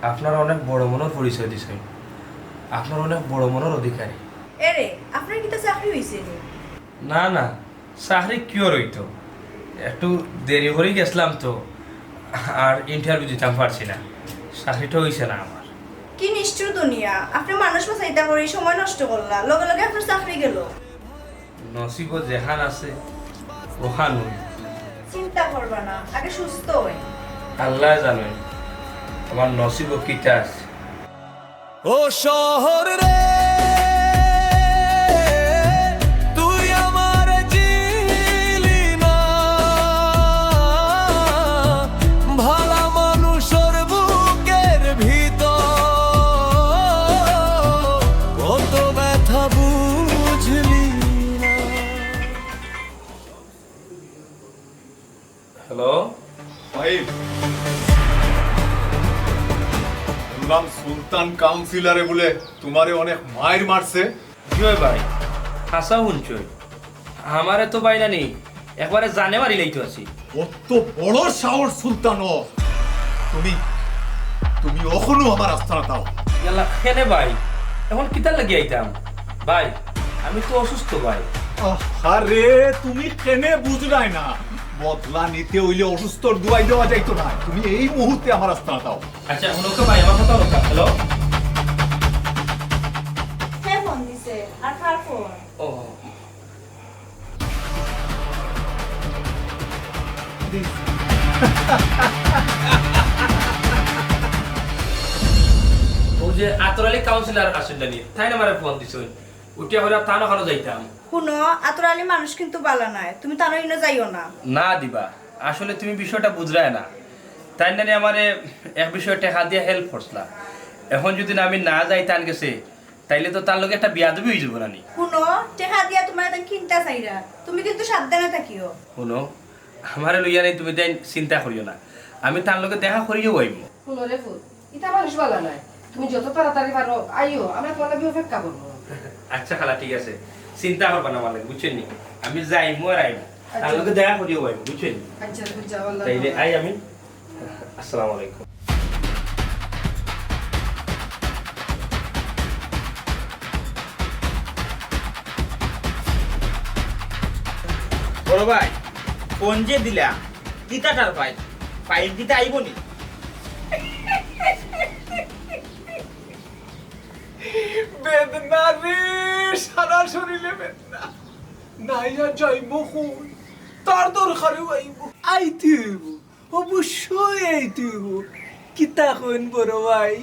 আপনারা অনেক বড় মনের পরিচয় দিছেন, আপনারা অনেক বড় মনের অধিকারী। এরে, আপনার কিতা চাকরি হইছে নি? না, না, চাকরি কিওর হইতো? একটু দেরি করি গেছিলাম তো, আর ইন্টারভিউ দিতাম পারছি না, চাকরিটা হইছে না আমার। কি নিষ্ঠুর দুনিয়া, আপনি মানুষ বাঁচাইতা করি সময় নষ্ট করলা, লগে লগে আপনার চাকরি গেল। নসিবো যেখান আছে, ওখান হই। চিন্তা করবা না, আগে সুস্থ হই। আল্লাহ জানে আমার নসিবো কিতা আছে। ও শহর রে, তুই আমার চিলি না, ভালা মানুষর বুকের ভিতর কত ব্যথা বুঝলি না। হ্যালো। ভাই, শুনলাম সুলতান কাউন্সিলরে বলে তোমারে অনেক মাইর মারছে। জি অয় ভাই, হাছা হুনছইন। আমারে তো ভাই নানি একবারে জানে মারিলাইতো আছি। অত বড় সাহস সুলতানর! তুমি, তুমি অখনো আমার আস্তানাত আও। ইয়াল্লা, কেনে ভাই? এখন কিতার লাগি আইতাম? ভাই, আমি তো অসুস্থ ভাই। আরে, তুমি কেনে বুঝরায় না? বদলা নিতে অইলে অসুস্থর দুয়াই দেওয়া যাইতো না। তুমি এই মুহূর্তে আমার আস্তানাত আও। আচ্ছা, হুনো তো ভাই, আমার কথা হুনো। হ্যালো? কে ফোন দিছে? আর কার ফোন? ও। ও যে আতর আলী কাউন্সিলর আছইন নানি, তাইন আমারে ফোন দিছইন। উঠিয়া কইরা তান ওখানো যাইতাম। হুনো, আতর আলী মানুষ কিন্তু বালা নায়, তুমি তান ইনো যাইও না। না দিবা, আসলে তুমি বিষয়টা বুঝরায় না। তাইন নানি আমারে এক বিষয়ে টেকা দিয়া হেল্প করছলা, এখন যদি না আমি না যাই তান গেছে, তাইলে তো তার লগে একটা বিয়াদবি হই যাবো নানি। হুনো, টেকা দিয়া তোমার তান কিনতা চাইরা, তুমি কিন্তু সাবধানে থাকিও। হুনো, আমারে লইয়া নাই তুমি তাইন চিন্তা করিও না, আমি তার লগে দেখা করিয়াউ আইমু। হুনো রে ফুত, ইতা মানুষ বালা নায়, তুমি যত তাড়াতাড়ি পারো আইও, আমরা তোমার লাগি অপেক্ষা করবো। আচ্ছা খালা, ঠিক আছে, চিন্তা করবা না আমার লাগি, বুঝছইন নি? আমি যাইমু আর আইমু, তার আচ্ছা। লগে দেখা করিয়াউ আইমু, বুঝছইন নি? আচ্ছা, তুমি যাও, আল্লাহ তাইলে হাফেজ। আই আমি। আসসালামু আলাইকুম। বড় ভাই, ফোন যে দিলা, কিতা টের পাই? পাইপ দিতা আইবো নি? বেদনা রে, সারা শরীরে বেদনা। নাইয়া যাইমু কই? তার দরকারেউ আইবো। আইতে অইবো। অবশ্যই আইতে অইবো। কিতা কইন বড় ভাই?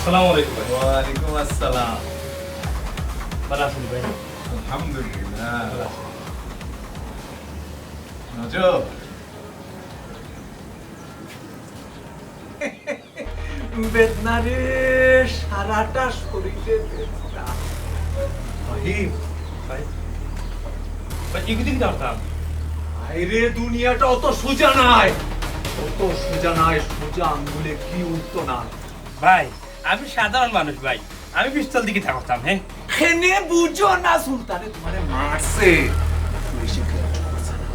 আসসালামু আলাইকুম ভাই। ওয়ালাইকুম আসসালাম। ভালা আছইন ভাই? আলহামদুলিল্লাহ। ভালা আছি। নজর। বেদনা রে, সারাটা শরীরে বেদনা। ফাহিম। ভাই। ভাই, এগুলি কি দরকার? আরে, দুনিয়াটা অত সোজা নায়। অত সোজা নায়, সোজা আঙ্গুলে ঘি উঠতো না। ভাই, আমি সাধারণ মানুষ ভাই, আমি পিস্তল দি কিতা করতাম, হে? কেনে বুঝো না সুলতানে তোমারে মারছে, পুলিশে গ্রেপ্তার করছে না।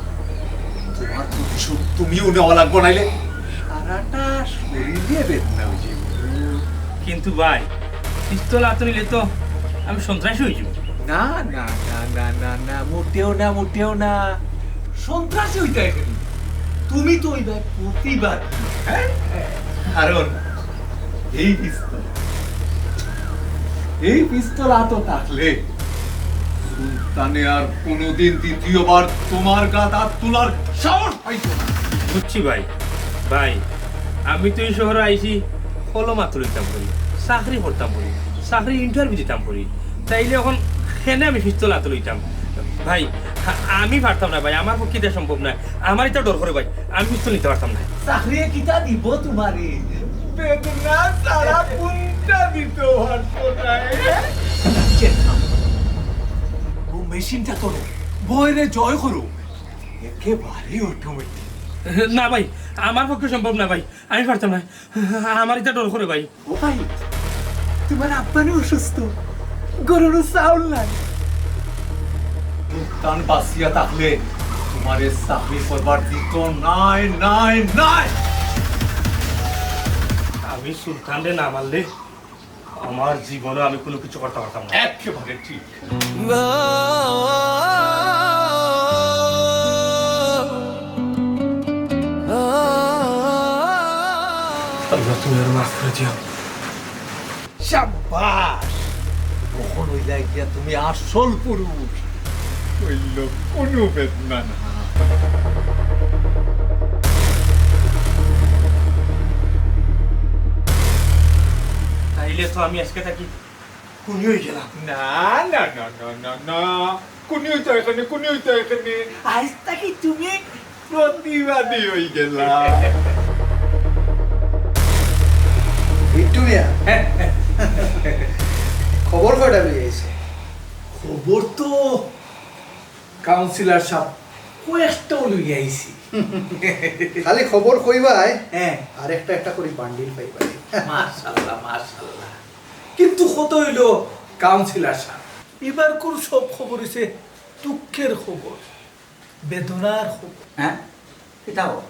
তোমার প্রতিশোধ তুমিও নেওয়া লাগবো, নাইলে সারাটা শরীরে বেদনা অইযাইবো। কিন্তু ভাই, পিস্তল আতো নিলে তো আমি সন্ত্রাসী অইযাইমু। না, না, না, মোটেও না, মোটেও না। সন্ত্রাসী অইতায় কেনে? তুমি তো অইবায় প্রতিবাদী, হ্যাঁ? কারণ এই পিস্তল, এই পিস্তল আতো থাকলে সুলতানে আর কোনোদিন দ্বিতীয়বার তোমার গাত আত তুলার সাহস পাইতো না। বুঝছি ভাই। ভাই, আমি তো ই শহরো আইছি কলম আতো লইতাম করি, চাকরি করতাম করি, চাকরির ইন্টারভিউ দিতাম করি। তাইলে অখন কেনে আমি পিস্তল আতো লইতাম? ভাই, আ-, আমি পারতাম না ভাই, আমার পক্ষে ইটা সম্ভব নায়। আমার ইতা ডর করে ভাই, আমি পিস্তল নিতে পারতাম না। চাকরিয়ে কিতা দিবো তোমারে? বেদনা ছাড়া কুনটা দিতো পারতো নায়। চেষ্টা। ঘুম মেশিনটা তো বইরে জয় করো, একেবারে অটোমেটিক। না ভাই, আমার পক্ষে সম্ভব না ভাই, আমি পারতাম না, আমার ইতা ডর করে ভাই। ও ভাই, তোমার আব্বানু অসুস্থ, গরুরও চাউল নাই। সুলতান বাঁচিয়া থাকলে তোমারে চাকরি করবার দিত নাই, নাই, নাই। আমি সুলতানরে না মারলে আমার জীবনে আমি কোনো কিছু করতে পারতাম না। একেবারে ঠিক। আল্লাহ, তুমি আর মাফ করে দিও। সাব্বাস, অখন অইলা গিয়া তুমি আসল পুরুষ। অইল কোনো বেদনা না। তাইলে তো আমি আজকে থাকি খুনি অই গেলাম। না, না, না, না, না, না। খুনি অইতো এখানে, খুনি অইতো এখানে। আজ থাকি তুমি প্রতিবাদী অই গেলা। বিট্টু মিয়া, খবর কয়টা লই আইছো? খবর তো কাউন্সিলর সাব কয়েকটাও লই আইছি। খালি খবর কইবায়, হ্যাঁ। আর একটা একটা করি বান্ডিল পাইবায়। মাশাআল্লাহ, মাশাআল্লাহ। কিন্তু কথা অইল কাউন্সিলর সাব, এবারকুর সব খবর অইছে দুঃখের খবর, বেদনার খবর। হ্যাঁ? কিতা খবর?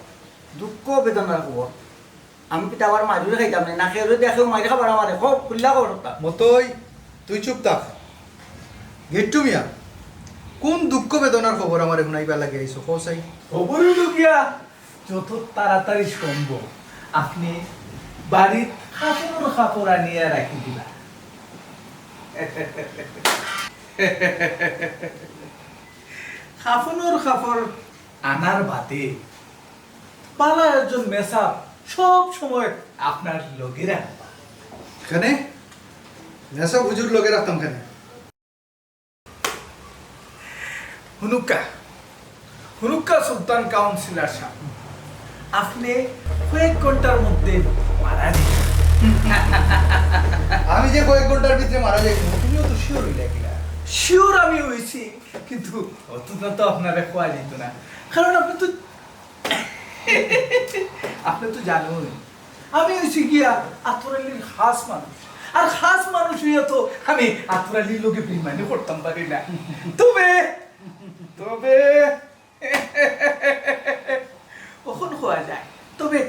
দুঃখ বেদনার খবর? আমি কিতা আবার মাইর খাইতাম নি? না কেউরে দেখেও মাইর খাবার আমারে। খুব খুল্লা খবর কথা। মতই, তুই চুপ থাক। গিট্টু মিয়া, কোন দুঃখ বেদনার খবর আমারে হুনাইবার লাগি আইছো? কও চাই। খবর অইল গিয়া, যত তাড়াতাড়ি সম্ভব আপনে বাড়িত কাফনর কাপড় আনিয়া রাখি দিবা। কাফনর কাপড় আনার বাদে ভালা একজন মেসাব সব সময় আপনার লগে রাখবা। কেনে? মেসাব হুজুর লগে রাখতাম কেনে? হুনুক্কা, হুনুক্কা সুলতান কাউন্সিলর সাব, আপনে কয়েক ঘন্টার মধ্যে মারা যাইবা। আমি যে কয়েক ঘন্টার ভিতরে মারা যাইমু, তুমিও তো শিওর অইলা কিলা? শিওর আমি অইছি, কিন্তু অতটা তো আপনারে কওয়া যাইতো না, কারণ আপনে তো আপনে তো জানইন, আমি অইছি গিয়া আতর আলীর খাস মানুষ। আর খাস মানুষ অইয়া তো আমি আতর আলীর লগে বেইমানি করতাম পারি না। তবে, তবে, অখন কওয়া যায়। তবে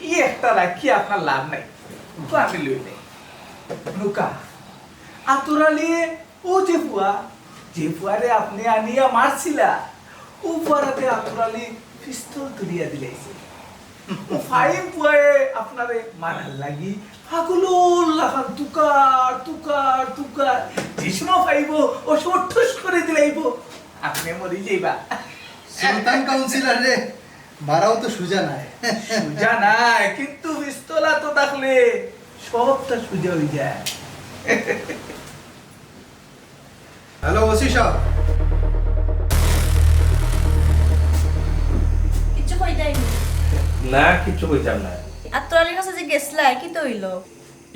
ই একটা রাখি আপনার লাভ নাই। তো আমি লই নেই। হুনুক্কা, আতর আলীয়ে অউ যে ফুয়া, যে ফুয়ারে আপনে আনিয়া মারছিলা, অউ ফুয়ার আতে আতর আলী পিস্তল তুলিয়া দিলাইছে। অউ ফাইন ফুয়ায় আপনারে মারার লাগি পাগলর লাখান তুকার, তুকার, তুকার। যে সময় পাইবো, অউ সময় ঠুস করি দিলাইবো। আপনে মরি যাইবা। সুলতান কাউন্সিলররে মারাও তো সুজা নায়। সুজা নায়, কিন্তু পিস্তল আতো থাকলে সবটা সুজা অই যায়। Hello, OC sub. কিচ্ছু কইতায় নি? না, কিচ্ছু কইতাম না। আতর আলীর কাছে যে গেছলায়, কিতা অইলো?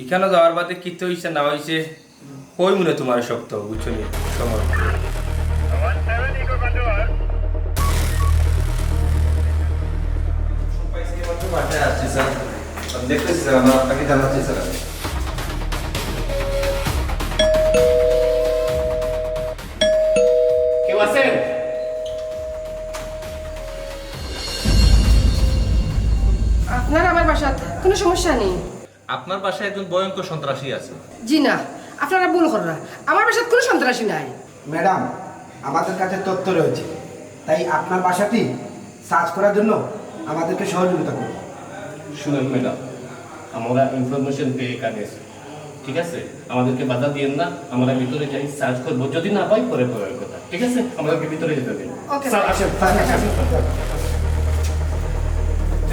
ইখানো যাওয়ার বাদে কিতা অইছে না অইছে, কইমুনে তুমারে সবতা, বুঝছো নি? সময়। বাসায় আসছি, স্যার। আমি দেখতেছি, স্যার, আমরা আপনাকে জানাচ্ছি, স্যার, আমি। কেউ আছেন? আপনার আমার বাসাত কোনো সমস্যা নেই। আপনার বাসায় একজন ভয়ঙ্কর সন্ত্রাসী আছে। জি না, আপনারা ভুল কররা। আমার বাসাত কোনো সন্ত্রাসী নাই। ম্যাডাম, আমাদের কাছে তথ্য রয়েছে, তাই আপনার বাসাটি সার্চ করার জন্য আমাদেরকে সহযোগিতা করুন। শুনেন ম্যাডাম, আমরা ইনফরমেশন পেয়ে এখানে এসেছি, ঠিক আছে? আমাদেরকে বাধা দিয়েন না, আমরা ভিতরে যাই, সার্চ করবো, যদি না পাই পরে পাওয়ার কথা, ঠিক আছে? আমাদেরকে ভিতরে যেতে দিন। ওকে, স্যার, স্যার। আসেন, স্যার, আসেন।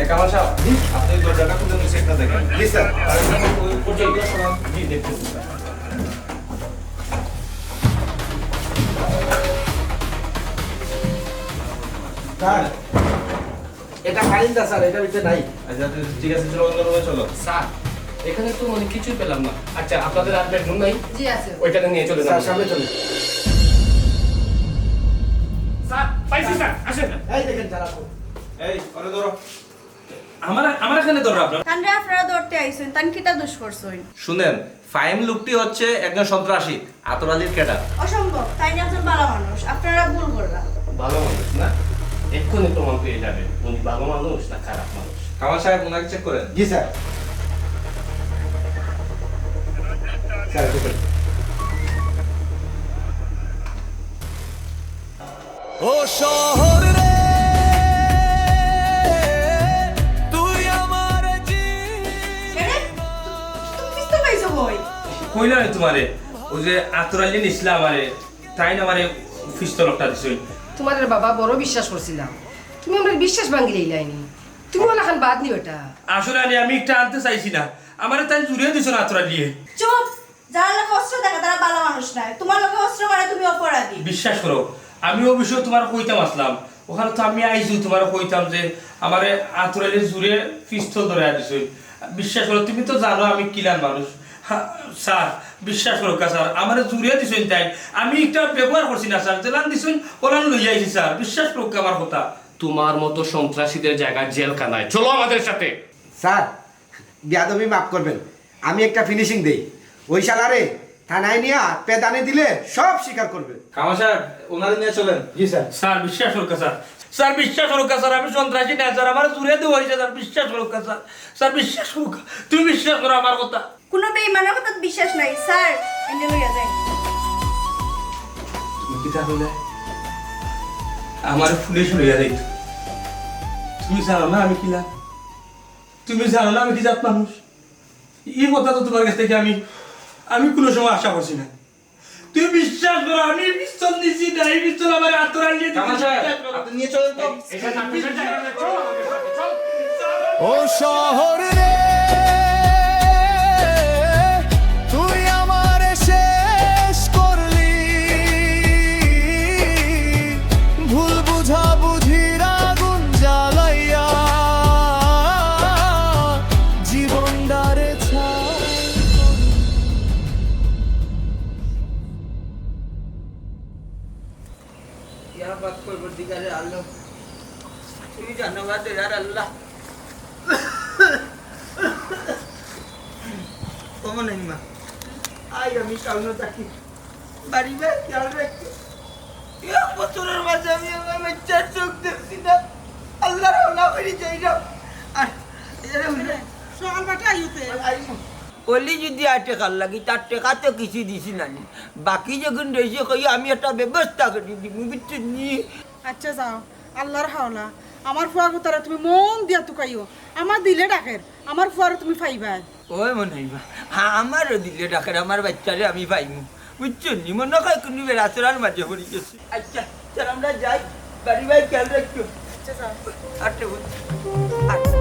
এ, কামাল সাহেব, জি? আপনি ওই দরজাটা খুলে নিচে একটা দেখেন। জি, স্যার। আর ওই পর্যন্ত শোনা। জি, দেখতেছি, স্যার। স্যার, এটা ফাইল না, স্যার, এটা ভিতরে নাই। আচ্ছা, ঠিক আছে, চলো, অন্য রুমে চলো। স্যার, এখানে তো মানে কিছুই পেলাম না। আচ্ছা, আপনাদের আর বেডরুম নাই? জি, আছে। ওইটাতে নিয়ে চলে যান। স্যার, সামনে চলে। পাইছি স্যার, আসেন। এই দেখেন যারা তো। এই, ওরে ধরো। আমার, আমার এখানে ধরো আপনার। তানরে আপনারা ধরতে আইছেন, তান কিতা দোষ করছইন? শুনেন, ফাহিম লোকটি হচ্ছে একজন সন্ত্রাসী, আতর আলীর ক্যাডার। অসম্ভব, তাইন একজন ভালা মানুষ, আপনারা ভুল করলা। ভালো মানুষ না? এক্ষুনি প্রমাণ পেয়ে যাবে উনি ভালো মানুষ না খারাপ মানুষ। কামাল সাহেব, ওনাকে চেক করেন। জি স্যার। স্যার, ঢুকেন। ও শহর রে, তুই আমার জীবন। এরে, তুমি পিস্তল পাইছো কই? কইলাম না তোমারে, ওই যে আতর আলী নিছলা আমারে, তাইন আমারে পিস্তল একটা দিছইন। তোমারে বাবা বড় বিশ্বাস করছিলাম, তুমি আমরার বিশ্বাস ভাঙ্গিলাইলায়নি। তুমি অলাখান বাদ নিও বেটা। আসলে আনি আমি একটা আনতে চাইছি না, আমারে তাইন জুরে দিছইন আতর আলীয়ে। চুপ! যারার লগে অস্ত্র থাকে তারা ভালা মানুষ নায়। তোমার লগে অস্ত্র মানে তুমি অপরাধী। বিশ্বাস করো, আমি অউ বিষয়ে তোমারে কইতাম আছলাম। ওখানে তো আমি আইছি তোমারে কইতাম যে আমারে আতর আলীয়ে জুরে পিস্তল ধরাইয়া দিছইন। বিশ্বাস করো, তুমি তো জানো আমি কিলান মানুষ। হ্যাঁ, স্যার, বিশ্বাস করউক্কা স্যার, আমারে জুরে দিছইন তাইন। আমি একটা ব্যবহার করছি না স্যার, যেলান দিছইন ওলান লইয়া আইছি স্যার, বিশ্বাস করউক্কা আমার কথা। তোমার মতো সন্ত্রাসীদের জায়গা জেলখানায়। চলো আমাদের সাথে। স্যার, বেয়াদবি মাফ করবেন, আমি একটা ফিনিশিং দেই। ওই শালারে থানায় নিয়া পেদানি দিলে সব স্বীকার করবে। কামাল সাহেব, ওনারে নিয়ে চলেন। জি স্যার। স্যার, বিশ্বাস করউক্কা স্যার। স্যার, বিশ্বাস করউক্কা স্যার, আমি সন্ত্রাসী না স্যার, আমারে জুরে দেওয়া অইছে স্যার, বিশ্বাস করউক্কা স্যার। স্যার, বিশ্বাস করউক্কা, তুমি বিশ্বাস করো আমার কথা। কোনো বেইমানের কথাত বিশ্বাস নাই স্যার, এনে লইয়া যাই। তুমি কিতা কইলে? আমারে পুলিশ লইয়া যাইতো। তুমি জানো না আমি কিলা? তুমি জানো না আমি কি জাত মানুষ? এই কথা তো তোমার কাছ থেকে আমি, আমি কোনো সময় আশা করছি না। তুমি বিশ্বাস করো, আমি পিস্তল নিছি না, এই পিস্তল আমার আতর আলীয়ে দিছে। কামাল সাহেব, বিশ্বাস করো। আপনি নিয়ে চলেন তো। ও শহর রে, তুই আমারে শেষ করলি, ভুল বুঝাবুঝির আগুন জ্বালাইয়া জীবনটারে ছাই করলি। ইয়া পাক পরবর্তীকালে আল্লাহ, তুমি জানো বা দয়ার আল্লাহ। ও মনাইমা, আই আমি টাউনো থাকি, বাড়ি ভাই খেয়াল রাখি। এক বছরের মাঝে আমি আমার বাচ্চার চোখ দেখছি না। আল্লাহর হাওলা করি যাই না। আর এরে হুনে, সকাল বেটা আইতে। আই অলি যদি আর টেকার লাগি, তার টেকা তো কিছু দিছি না নি। বাকি যখন রইছে কই আমি একটা ব্যবস্থা করি দিমু, বুঝছো নি? আচ্ছা যাও, আল্লাহর হাওলা, আমার ফুয়া গুতারে তুমি মন দিয়া তুকাইও, আমার দিলে ডাকের, আমার ফুয়ারে তুমি পাইবায়। ওই মনাইমা, হ্যাঁ, আমারও দিলে ডাকের, আমার বাচ্চারে আমি পাইমু, বুঝছো নি? মনে হয় কোনো বেড়াচড়ার মাঝে পড়ি গেছে। আচ্ছা, চল আমরা যাই, বাড়ি ভাই খেয়াল রাখিও। আচ্ছা, যাও। আচ্ছা, বুঝছি। আচ্ছা।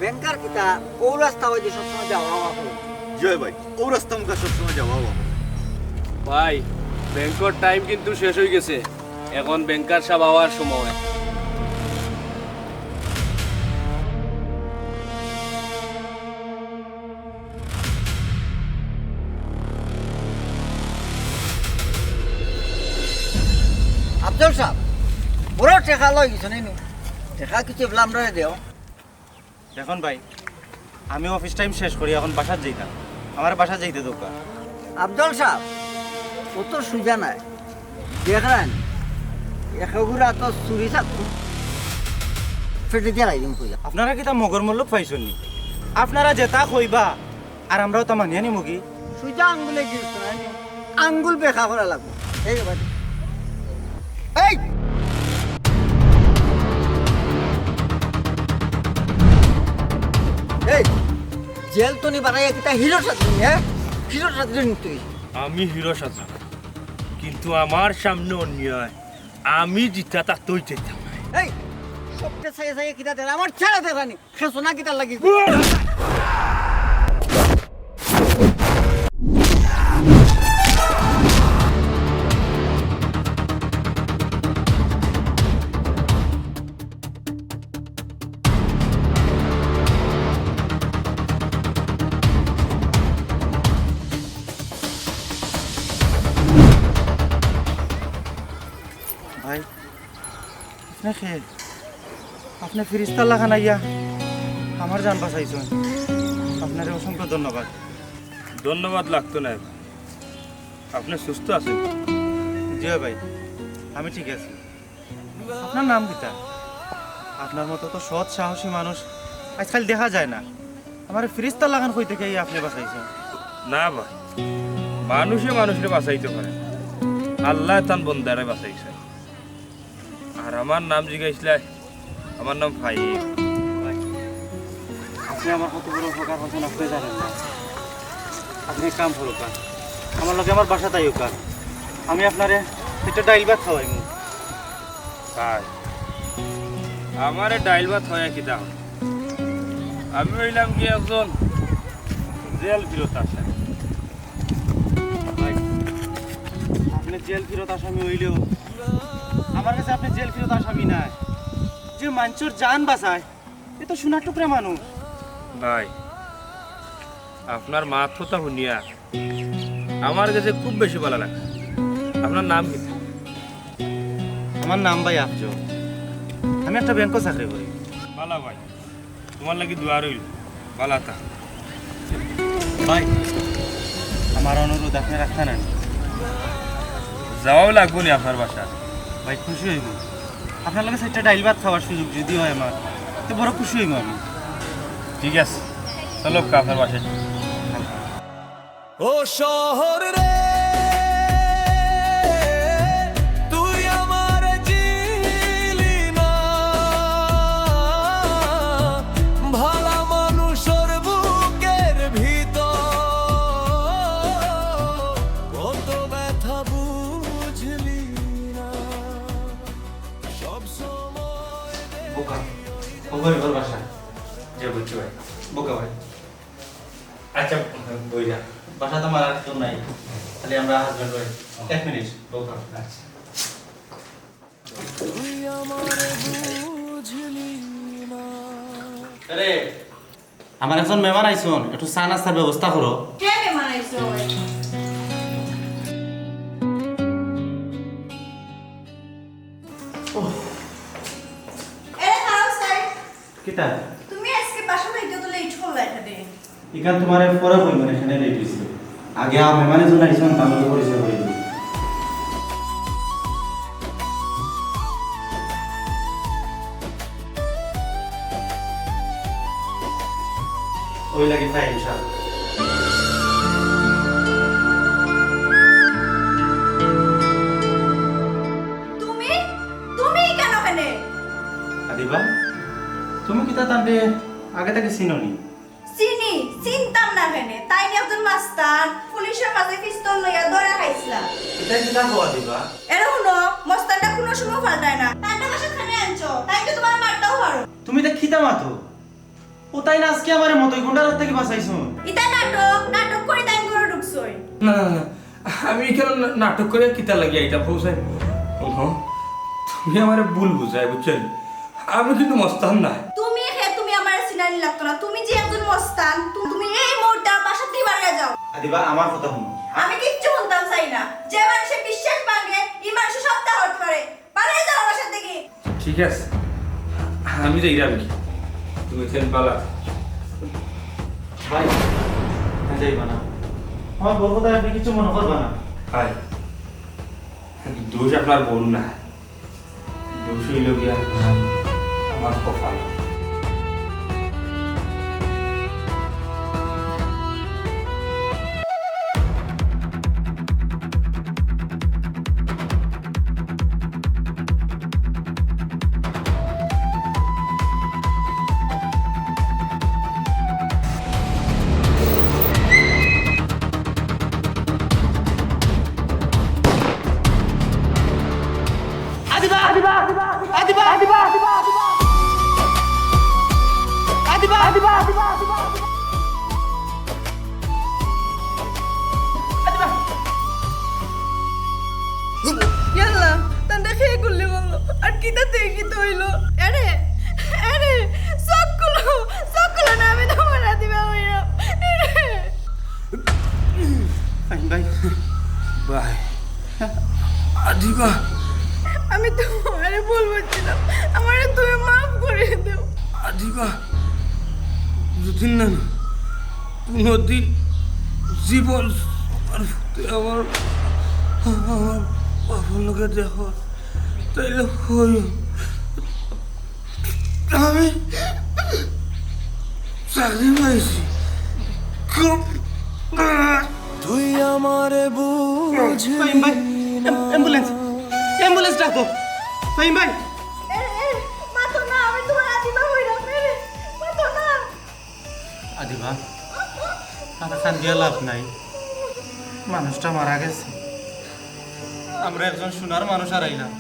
ব্যাংকার কিতা ও রাস্তা অইলে সবসময় যাওয়া আওয়া করে? জয় ভাই, ও রাস্তা মুখা সবসময় যাওয়া আওয়া করে। ভাই, ব্যাংকর টাইম কিন্তু শেষ অই গেছে, এখন ব্যাংকার সাব আওয়ার সময়। আফজল সাব, বড় টেকা লই গেছো নি? টেকা কিছু এবলা আমরারে দেও। দেখুন ভাই, আমি অফিস টাইম শেষ করি, এখন বাসাত যাইতাম, আমার বাসাত যাইতে দরকার। আফজল সাব, অত সুজা নায়। দেখরায় নি, একেগুরা তো চুরি চাকু, ফেটে দিয়া রাইদিম কইয়া। আপনারা কিতা মগর মল্লুক পাইছইন নি? আপনারা যেতা কইবা, আর আমরাও তা মানিয়া নিমুগি। সুজা আঙ্গুলে গিলতো না, আঙ্গুল বেকা করা লাগবো। এই রে ভাই। এই! এই! জেল তো নি বানাইয়া কিতা হিরো সাজলি, হ্যাঁ? হিরো সাজলি নি তুই? আমি হিরো সাজলাম? কিন্তু আমার সামনে অন্যায়, আমি জিতা থাকতে অইতে দিতাম না। এই, সবকে চাইয়া চাইয়া কিতা দের, আমার ছেড়ে দের আনি। খেছো না কিতার লাগি? ভাই, আপনে কে? আপনে ফিরিস্তার লাখান আইয়া আমার জান বাঁচাইছইন। আপনারে অসংখ্য ধন্যবাদ। ধন্যবাদ লাগতো নায়। আপনে সুস্থ আছইন? জি অয় ভাই, আমি ঠিক আছি। আপনার নাম কিতা? আপনার মতো তো সৎ সাহসী মানুষ আজকাল দেখা যায় না। আমারে ফিরিস্তার লাখান কই থাকি আইয়া আপনে বাঁচাইছইন। না ভাই, মানুষে মানুষরে বাঁচাইতো পারে না, আল্লায় তান বন্দারে বাঁচাইছে। আর আমার নাম জিগাইছলায়, আমার নাম ফাহিম। আপনে আমার কত বড় উপকার করছইন, আপনে জানেন না। আপনে এক কাম করউক্কা, আমার লগে আমার বাসাত আইউক্কা, আমি আপনারে একটা ডাইল ভাত খাওয়াইমু। ভাই, আমারে ডাইল ভাত খাওয়াইয়া কিতা অইবো? আমি অইলাম গি একজন জেল ফিরত আসামি। ভাই, আপনে জেল ফিরত আসামি অইলেও আমার কাছে আপনে জেল ফিরত আসামি নায়। যে মানষর জান বাঁচায়, এ তো সোনার টুকরা মানুষ। ভাই, আপনার মাত কথা হুনিয়া আমার কাছে খুব বেশি ভালা লাগে। আপনার নাম কিতা? আমার নাম ভাই আফজল। আমি একটা ব্যাংকো চাকরি করি। ভালা ভাই, তুমার লাগি দোয়া রইল। ভালা থাক। ভাই, আমার অনুরোধ আপনে রাখতা নানি? যাওয়াও লাগবো নি আপনার বাসাত? ভাই, খুশি অইমু। আপনার লগে চাইরটা ডাইল ভাত খাওয়ার সুযোগ যদি অয় আমার, তে বড় খুশি অইমু আমি। ঠিক আছে, চলো আপনার বাসাত। ও শহর রে, তুই আমারে চিনলি না। ভালা মানুষর বুকের ভিতর কত ব্যথা বুঝলি না। সব সময় বোকা, ও ভাই, ওর বাসা। যে বুঝছি ভাই। বোকা ভাই। আচ্ছা, বইরা। বাসাত আমার আর কেউ নাই, খালি আমরা husband wife। এক মিনিট, বউকা। আচ্ছা। আরে, আমার একজন মেহমান আইছইন, একটু চা নাস্তার ব্যবস্থা করো। কে মেহমান আইছইন? এরে, খাড়াও সাইড। কিতা? তুমি আজকে বাসাত আইতে অত লেট করলা কেনে? ইখান তুমারে পরে কইমু, মানে, কেনে লেট অইছে। আগে আ মেহমান একজন আইছইন, তান লগে পরিচয় করি দিই। অউ লাগি ফাহিম সাব। তুমি? তুমি কেনে কেনে? আদিবা, তুমি কিতা তানরে আগে থাকি চিনো নি? চিনি, চিনতাম না কেনে? তাইন একজন মাস্তান, পুলিশর মাঝে পিস্তল লইয়া ধরা খাইছলা। ইতা কিতা কও আদিবা? এরে হুনো, মস্তানটা কুনু সময় পাল্টায় না। তাইনরে বাসাত কেনে আনছো? তাইন তো তুমারে মারতাও পারইন। তুমি ইতা কিতা মাতো? অউ তাইন আজকে আমারে মতই গুন্ডার আত থাকি বাঁচাইছইন। ইতা নাটক, নাটক করি তাইন ঘরো ঢুকছইন। না, না, না, আমি ইখানো না-, নাটক করিয়া কিতার লাগি আইতাম, কও চাই? হুনো, তুমি আমারে ভুল বুঝায়, বুঝছো নি? আমি কিন্তু মস্তান নায়। তুমি কে, তুমি আমারে চিনানি লাগতো না। তুমি যে একজন মস্তান, তু-, তুমি এই মুহূর্তে আমার বাসা থাকি বারইয়া যাও। আদিবা, আমার কথা হুনো। আমি কিচ্ছু হুনতাম চাই না। যে মানষে বিশ্বাস ভাঙে, ই মানষে সবতা করতে পারে। বারইয়া যাও বাসা থাকি। ঠিক আছে, আমি যাইরাম গি। তুমি তেন বালা। ভাই, না যাইবা না। আমার বউর কথায় আপনে কিচ্ছু মনো করবা না। ভাই, দোষ আপনার বউর না, দোষ অইলো গিয়া আমার কপাল। ইয়াল্লা, তানরে কে গুলি মারলো? আর কিতা তে কিতা অইলো? এরে, এরে, চোখ খুলো, চোখ খুলো না, আমি তুমার আদিবা অইরাম। এরে। ফাহিম ভাই। ভাই। আদিবা। আমি তুমারে ভুল বুঝছিলাম, আমারে তুমি মাফ করি দেও। আদিবা, দুদিন না, কুনুদিন জীবন আমার, আমার বাবার লগে দেখা, তাইলে কইও। আমি চাকরি পাইছি। খুব তুই আমারে বুঝলি ফাহিম ভাই, না। অ্যাম-, অ্যাম্বুলেন্স, অ্যাম্বুলেন্স ডাকো। ফাহিম ভাই। এ, এ, মাতো না, আমি তুমার আদিবা অইরাম, এ, মাতো না। আদিবা, আর কান্দিয়া লাভ নাই, মানুষটা মারা গেছে। আমরা একজন সোনার মানুষ হারাইলাম।